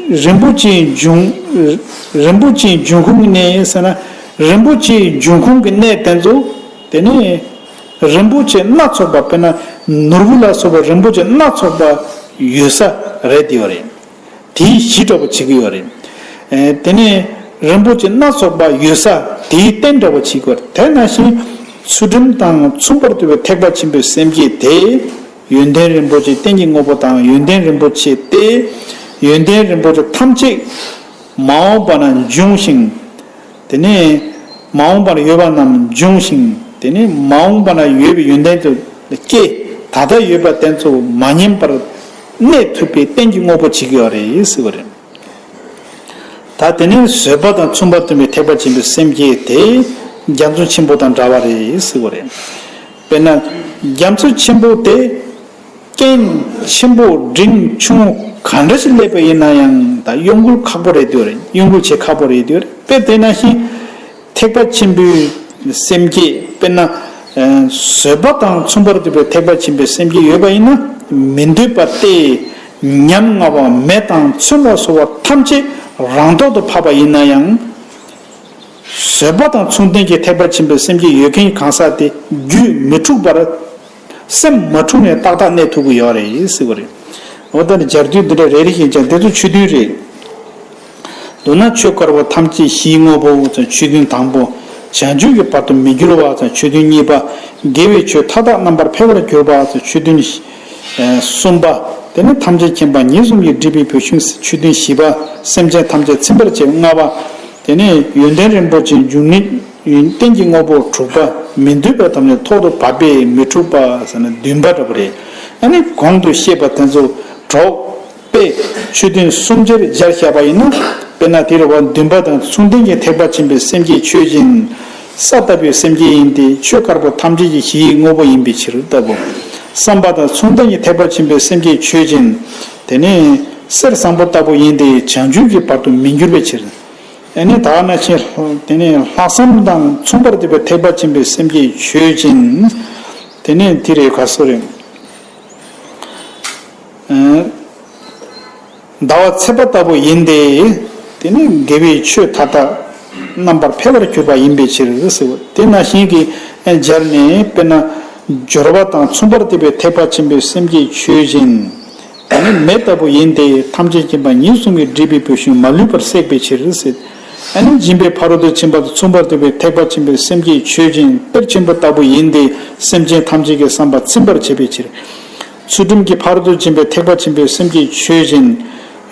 རིན་པོ་ཆེའི་འབྱུང་། རིན་པོ་ཆེའི་འབྱུང་ཁུངས་ནས་ཟེར་ན། རིན་པོ་ཆེའི་འབྱུང་ཁུངས་ཀྱི་གནས་དེ་ཚོ། དེ་ནས་རིན་པོ་ཆེ་སྣ་ཚོགས་པ། དཔེར་ན་ནོར་བུ་ལ་སོགས་པ་རིན་པོ་ཆེ་སྣ་ཚོགས་པ་ཡོད་ས་རེད་དེ་བ་རེད། དེའི་གཞི་འདྲ་བོ་བྱེད་ཀྱི་ཡོད་རེད། དེ་ནས་རིན་པོ་ཆེ་སྣ་ཚོགས་པ་ཡོད་ས་དེའི་རྟེན་འདྲ་བོ་བྱེད་ཀྱི་ཡོད་རེད། དེ་ནང་བཞིན་ཚུལ་ཁྲིམས་དང་མཚུངས་པར་འདོད་པའི་ཐེག་པ་ཆེན་པོའི་སེམས་བསྐྱེད་དེ། ཡོན་ཏན་རིན་པོ་ཆེ་རྟེན་གྱི་དངོས་པོ་དང་ཡོན་ཏན་རིན་པོ་ཆེ་སྟེ། ཡོན་ཏན་རིན་པོ་ཆེ་ཐམས་ཅད་མ་འོངས་པ་ན་འབྱུང་ཞིང་། དེ་ནས་མ་འོངས་པ་ན་ཡོད་པ་རྣམས་འབྱུང་ཞིང་། དེ་ནས་མ་འོངས་པ་ན་ཡོད་པའི་ཡོན་ཏན་དུ་སྐྱེ། ད་ལྟ་ཡོད་པ་དེ་ཚོ་མ་ཉམས་པར་གནས་ཐུབ་པའི་རྟེན་གྱི་དངོས་པོ་བྱེད་ཀྱི་ཡོད་རེད་ཟེར་བ་རེད། ད་དེ་ནས་བཟོད་པ་དང་མཚུངས་པར་སྟོན་པའི་ཐེག་པ་ཆེན་པོའི་སེམས་བསྐྱེད་དེ་རྒྱ་མཚོ་ཆེན་པོ་དང་འདྲ་བ་རེད་ཟེར་བ་རེད། དཔེར་ན་རྒྱ་མཚོ་ཆེན་པོ་དེ་རྐྱེན་ཆེན་པོ་འབྲིང་ཆུང་ག་འདྲ་ཞིག་སླེབས་པ་ཡིན་ན་ཡང་ད་གཡོ་འགུལ་ཁག་པོ་རེད་དེ་རེད། གཡོ་འགུལ་བྱེད་ཁག་པོ་རེད་དེ་རེད། དཔེ་དེ་ནང་བཞིན་ཐེག་པ་ཆེན་པོའི་སེམས་བསྐྱེད། དཔེར་ན་བཟོད་པ་དང་མཚུངས་པར་སྟོན་པའི་ཐེག་པ་ཆེན་པོའི་སེམས་བསྐྱེད་ཡོད་པ་ཡིན་ན་མི་འདོད་པ་སྟེ། ཉམ་ང་བ་མེ་དང་མཚོན་ལ་སོགས་པ་ཐམས་ཅད་རང་ཐོག་ཏུ་བབས་པ་ཡིན་ན་ཡང་། བཟོད་པ་དང་མཚུངས་ལྡན་གྱི་ཐེག་པ་ཆེན་པོའི་སེམས་བསྐྱེད་ཡོད་མཁན་གང་ཟག་དེ་རྒྱུད་མི་འཁྲུགས་པར། སེམས་མ་འཁྲུགས་ནས་ཏག་ཏག་གནས་ཐུབ་ཀྱི་ཡོད་རེད་ཟེར་བ་རེད། འོ་ད་ནི་སྦྱར་དུས་འདི་འདྲ་རེ་རེ་བཞིན་ཀྱང་འདི་ཚོ་ཆོས་བདུན་རེད། མདོར་ན་ཆོས་དཀར་པོ་ཐམས་ཅད་གཞིའི་དངོས་པོ་ཆོས་བདུན་དང་པོ། བྱང་ཆུབ་ཀྱི་བར་དུ་མི་འགྱུར་བ་ཆོས་བདུན་གཉིས་པ། དགེ་བའི་ཆོས་མཐའ་དག་རྣམ་པར་འཕེལ་བར་གྱུར་པ་ཆོས་བདུན་གསུམ་པ། དེ་ནས་ཐམས་ཅད་མཁྱེན་པ་ཉིད་གསུམ་གྱི་སྒྲིབ་པའི་བུད་ཤིང་ཆོས་བདུན་བཞི་པ། སེམས་ཅན་ཐམས་ཅད་ཚིམ་པར་བྱེད་ལྔ་པ། དེ་ནས་ཡོན་ཏན་རིན་པོ་ཆེ་འབྱུང་གནས་ཡོན་ཏན་གྱི་དངོས་པོ་དྲུག་པ། མི་འདོད་པའི་ཐམས་ཅད་ཐོག་ཏུ་བབས་པས་མི་འཁྲུགས་པ་ཟེར་ན་བདུན་པ་འདྲ་པོ་རེད། ཨ་ནི་གོང་དུ་བཤད་པ་དེ་ཚོ་གྲོགས་པས་ཆོས་བདུན་གསུམ་ཆར་སྦྱར་བཞག་པ་ཡིན་ན། དཔེར་ན་དེ་རེད་བ། འདུན་པ་དང་མཚུངས་ལྡན་གྱི་ཐེག་པ་ཆེན་པོའི་སེམས་བསྐྱེད་ཆོས་ཅན། ས་ལྟ་བུའི་སེམས་བསྐྱེད་ཡིན་ཏེ། ཆོས་དཀར་པོ་ཐམས་ཅད་ཀྱི་གཞི་ཡི་དངོས་པོ་ཡིན་པའི་ཕྱིར་ལྟ་བུ། བསམ་པ་དང་མཚུངས་ལྡན་གྱི་ཐེག་པ་ཆེན་པོའི་སེམས་བསྐྱེད་ཆོས་ཅན། དེ་ནི་གསེར་བཟང་པོ་ལྟ་བུ་ཡིན་ཏེ། བྱང་ཆུབ་ཀྱི་བར་དུ་མི་འགྱུར་བའི་ཕྱིར། ཨ་ནི་ད་ནང་བཞིན་དེ་ནི་ལྷག་བསམ་དང་མཚུངས་པར་ལྡན་པའི་ཐེག་པ་ཆེན་པོའི་སེམས་བསྐྱེད་ཆོས་ཅན། དེ་ནི་དེ་རེད། ག་སོ་རེད། ཟླ་བ་ཚེས་པ་ལྟ་བུ་ཡིན་ཏེ། དེ་ནི་དགེ་བའི་ཆོས་མཐའ་དག་རྣམ་པར་འཕེལ་བར་གྱུར་པ་ཡིན་པའི་ཕྱིར་ཟེར་བ། དེ་ནང་བཞིན་གྱི་སྦྱར་ནས། དཔེར་ན་སྦྱོར་བ་དང་མཚུངས་པར་ལྡན་པའི་ཐེག་པ་ཆེན་པོའི་སེམས་བསྐྱེད་ཆོས་ཅན། དེ་ནི་མེ་ལྟ་བུ་ཡིན་ཏེ། ཐམས་ཅད་མཁྱེན་པ་ཉིད་གསུམ་གྱི་སྒྲིབ་པའི་བུད་ཤིང་མ་ལུས་པར་བསྲེགས་པའི་ཕྱིར་ཟེར། ཨ་ནི་སྦྱིན་པའི་ཕ་རོལ་ཏུ་ཕྱིན་པ་དང་མཚུངས་པར་ལྡན་པའི་ཐེག་པ་ཆེན་པོའི་སེམས་བསྐྱེད་ཆོས་ཅན། གཏེར་ཆེན་པོ་ལྟ་བུ་ཡིན་ཏེ། སེམས་ཅན་ཐམས་ཅད་ཀྱི་བསམ་པ་ཚིམ་པར་བྱེད་པའི་ཕྱིར། ཚུལ་ཁྲིམས་ཀྱི་ཕ་རོལ་ཏུ་ཕྱིན་པའི་ཐེག་པ་ཆེན་པོའི་སེམས་བསྐྱེད་ཆོས་ཅན།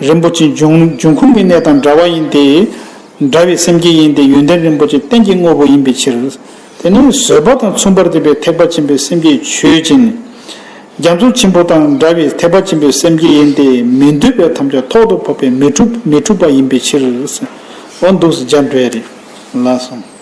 རིན་པོ་ཆེའི་འབྱུང་འབྱུང་ཁུངས་ཀྱི་གནས་དང་འདྲ་བ་ཡིན་ཏེ། འདྲ་བའི་སེམས་བསྐྱེད་ཡིན་ཏེ། ཡོན་ཏན་རིན་པོ་ཆེ་རྟེན་གྱི་དངོས་པོ་ཡིན་པའི་ཕྱིར། དེ་ནི་བཟོད་པ་དང་མཚུངས་པར་ལྡན་པའི་ཐེག་པ་ཆེན་པོའི་སེམས་བསྐྱེད་ཆོས་ཅན། རྒྱ་མཚོ་ཆེན་པོ་དང་འདྲ་བའི་ཐེག་པ་ཆེན་པོའི་སེམས་བསྐྱེད་ཡིན་ཏེ། མི་འདོད་པའི་ཐམས་ཅད་ཐོག་ཏུ་བབས་པས་མི་འཁྲུགས་མི་འཁྲུགས་པ་ཡིན་པའི་ཕྱིར། འོ་འདུག་སེ་སྦྱར་འགྲོ་ཡ་རེད། ལགས་སོ།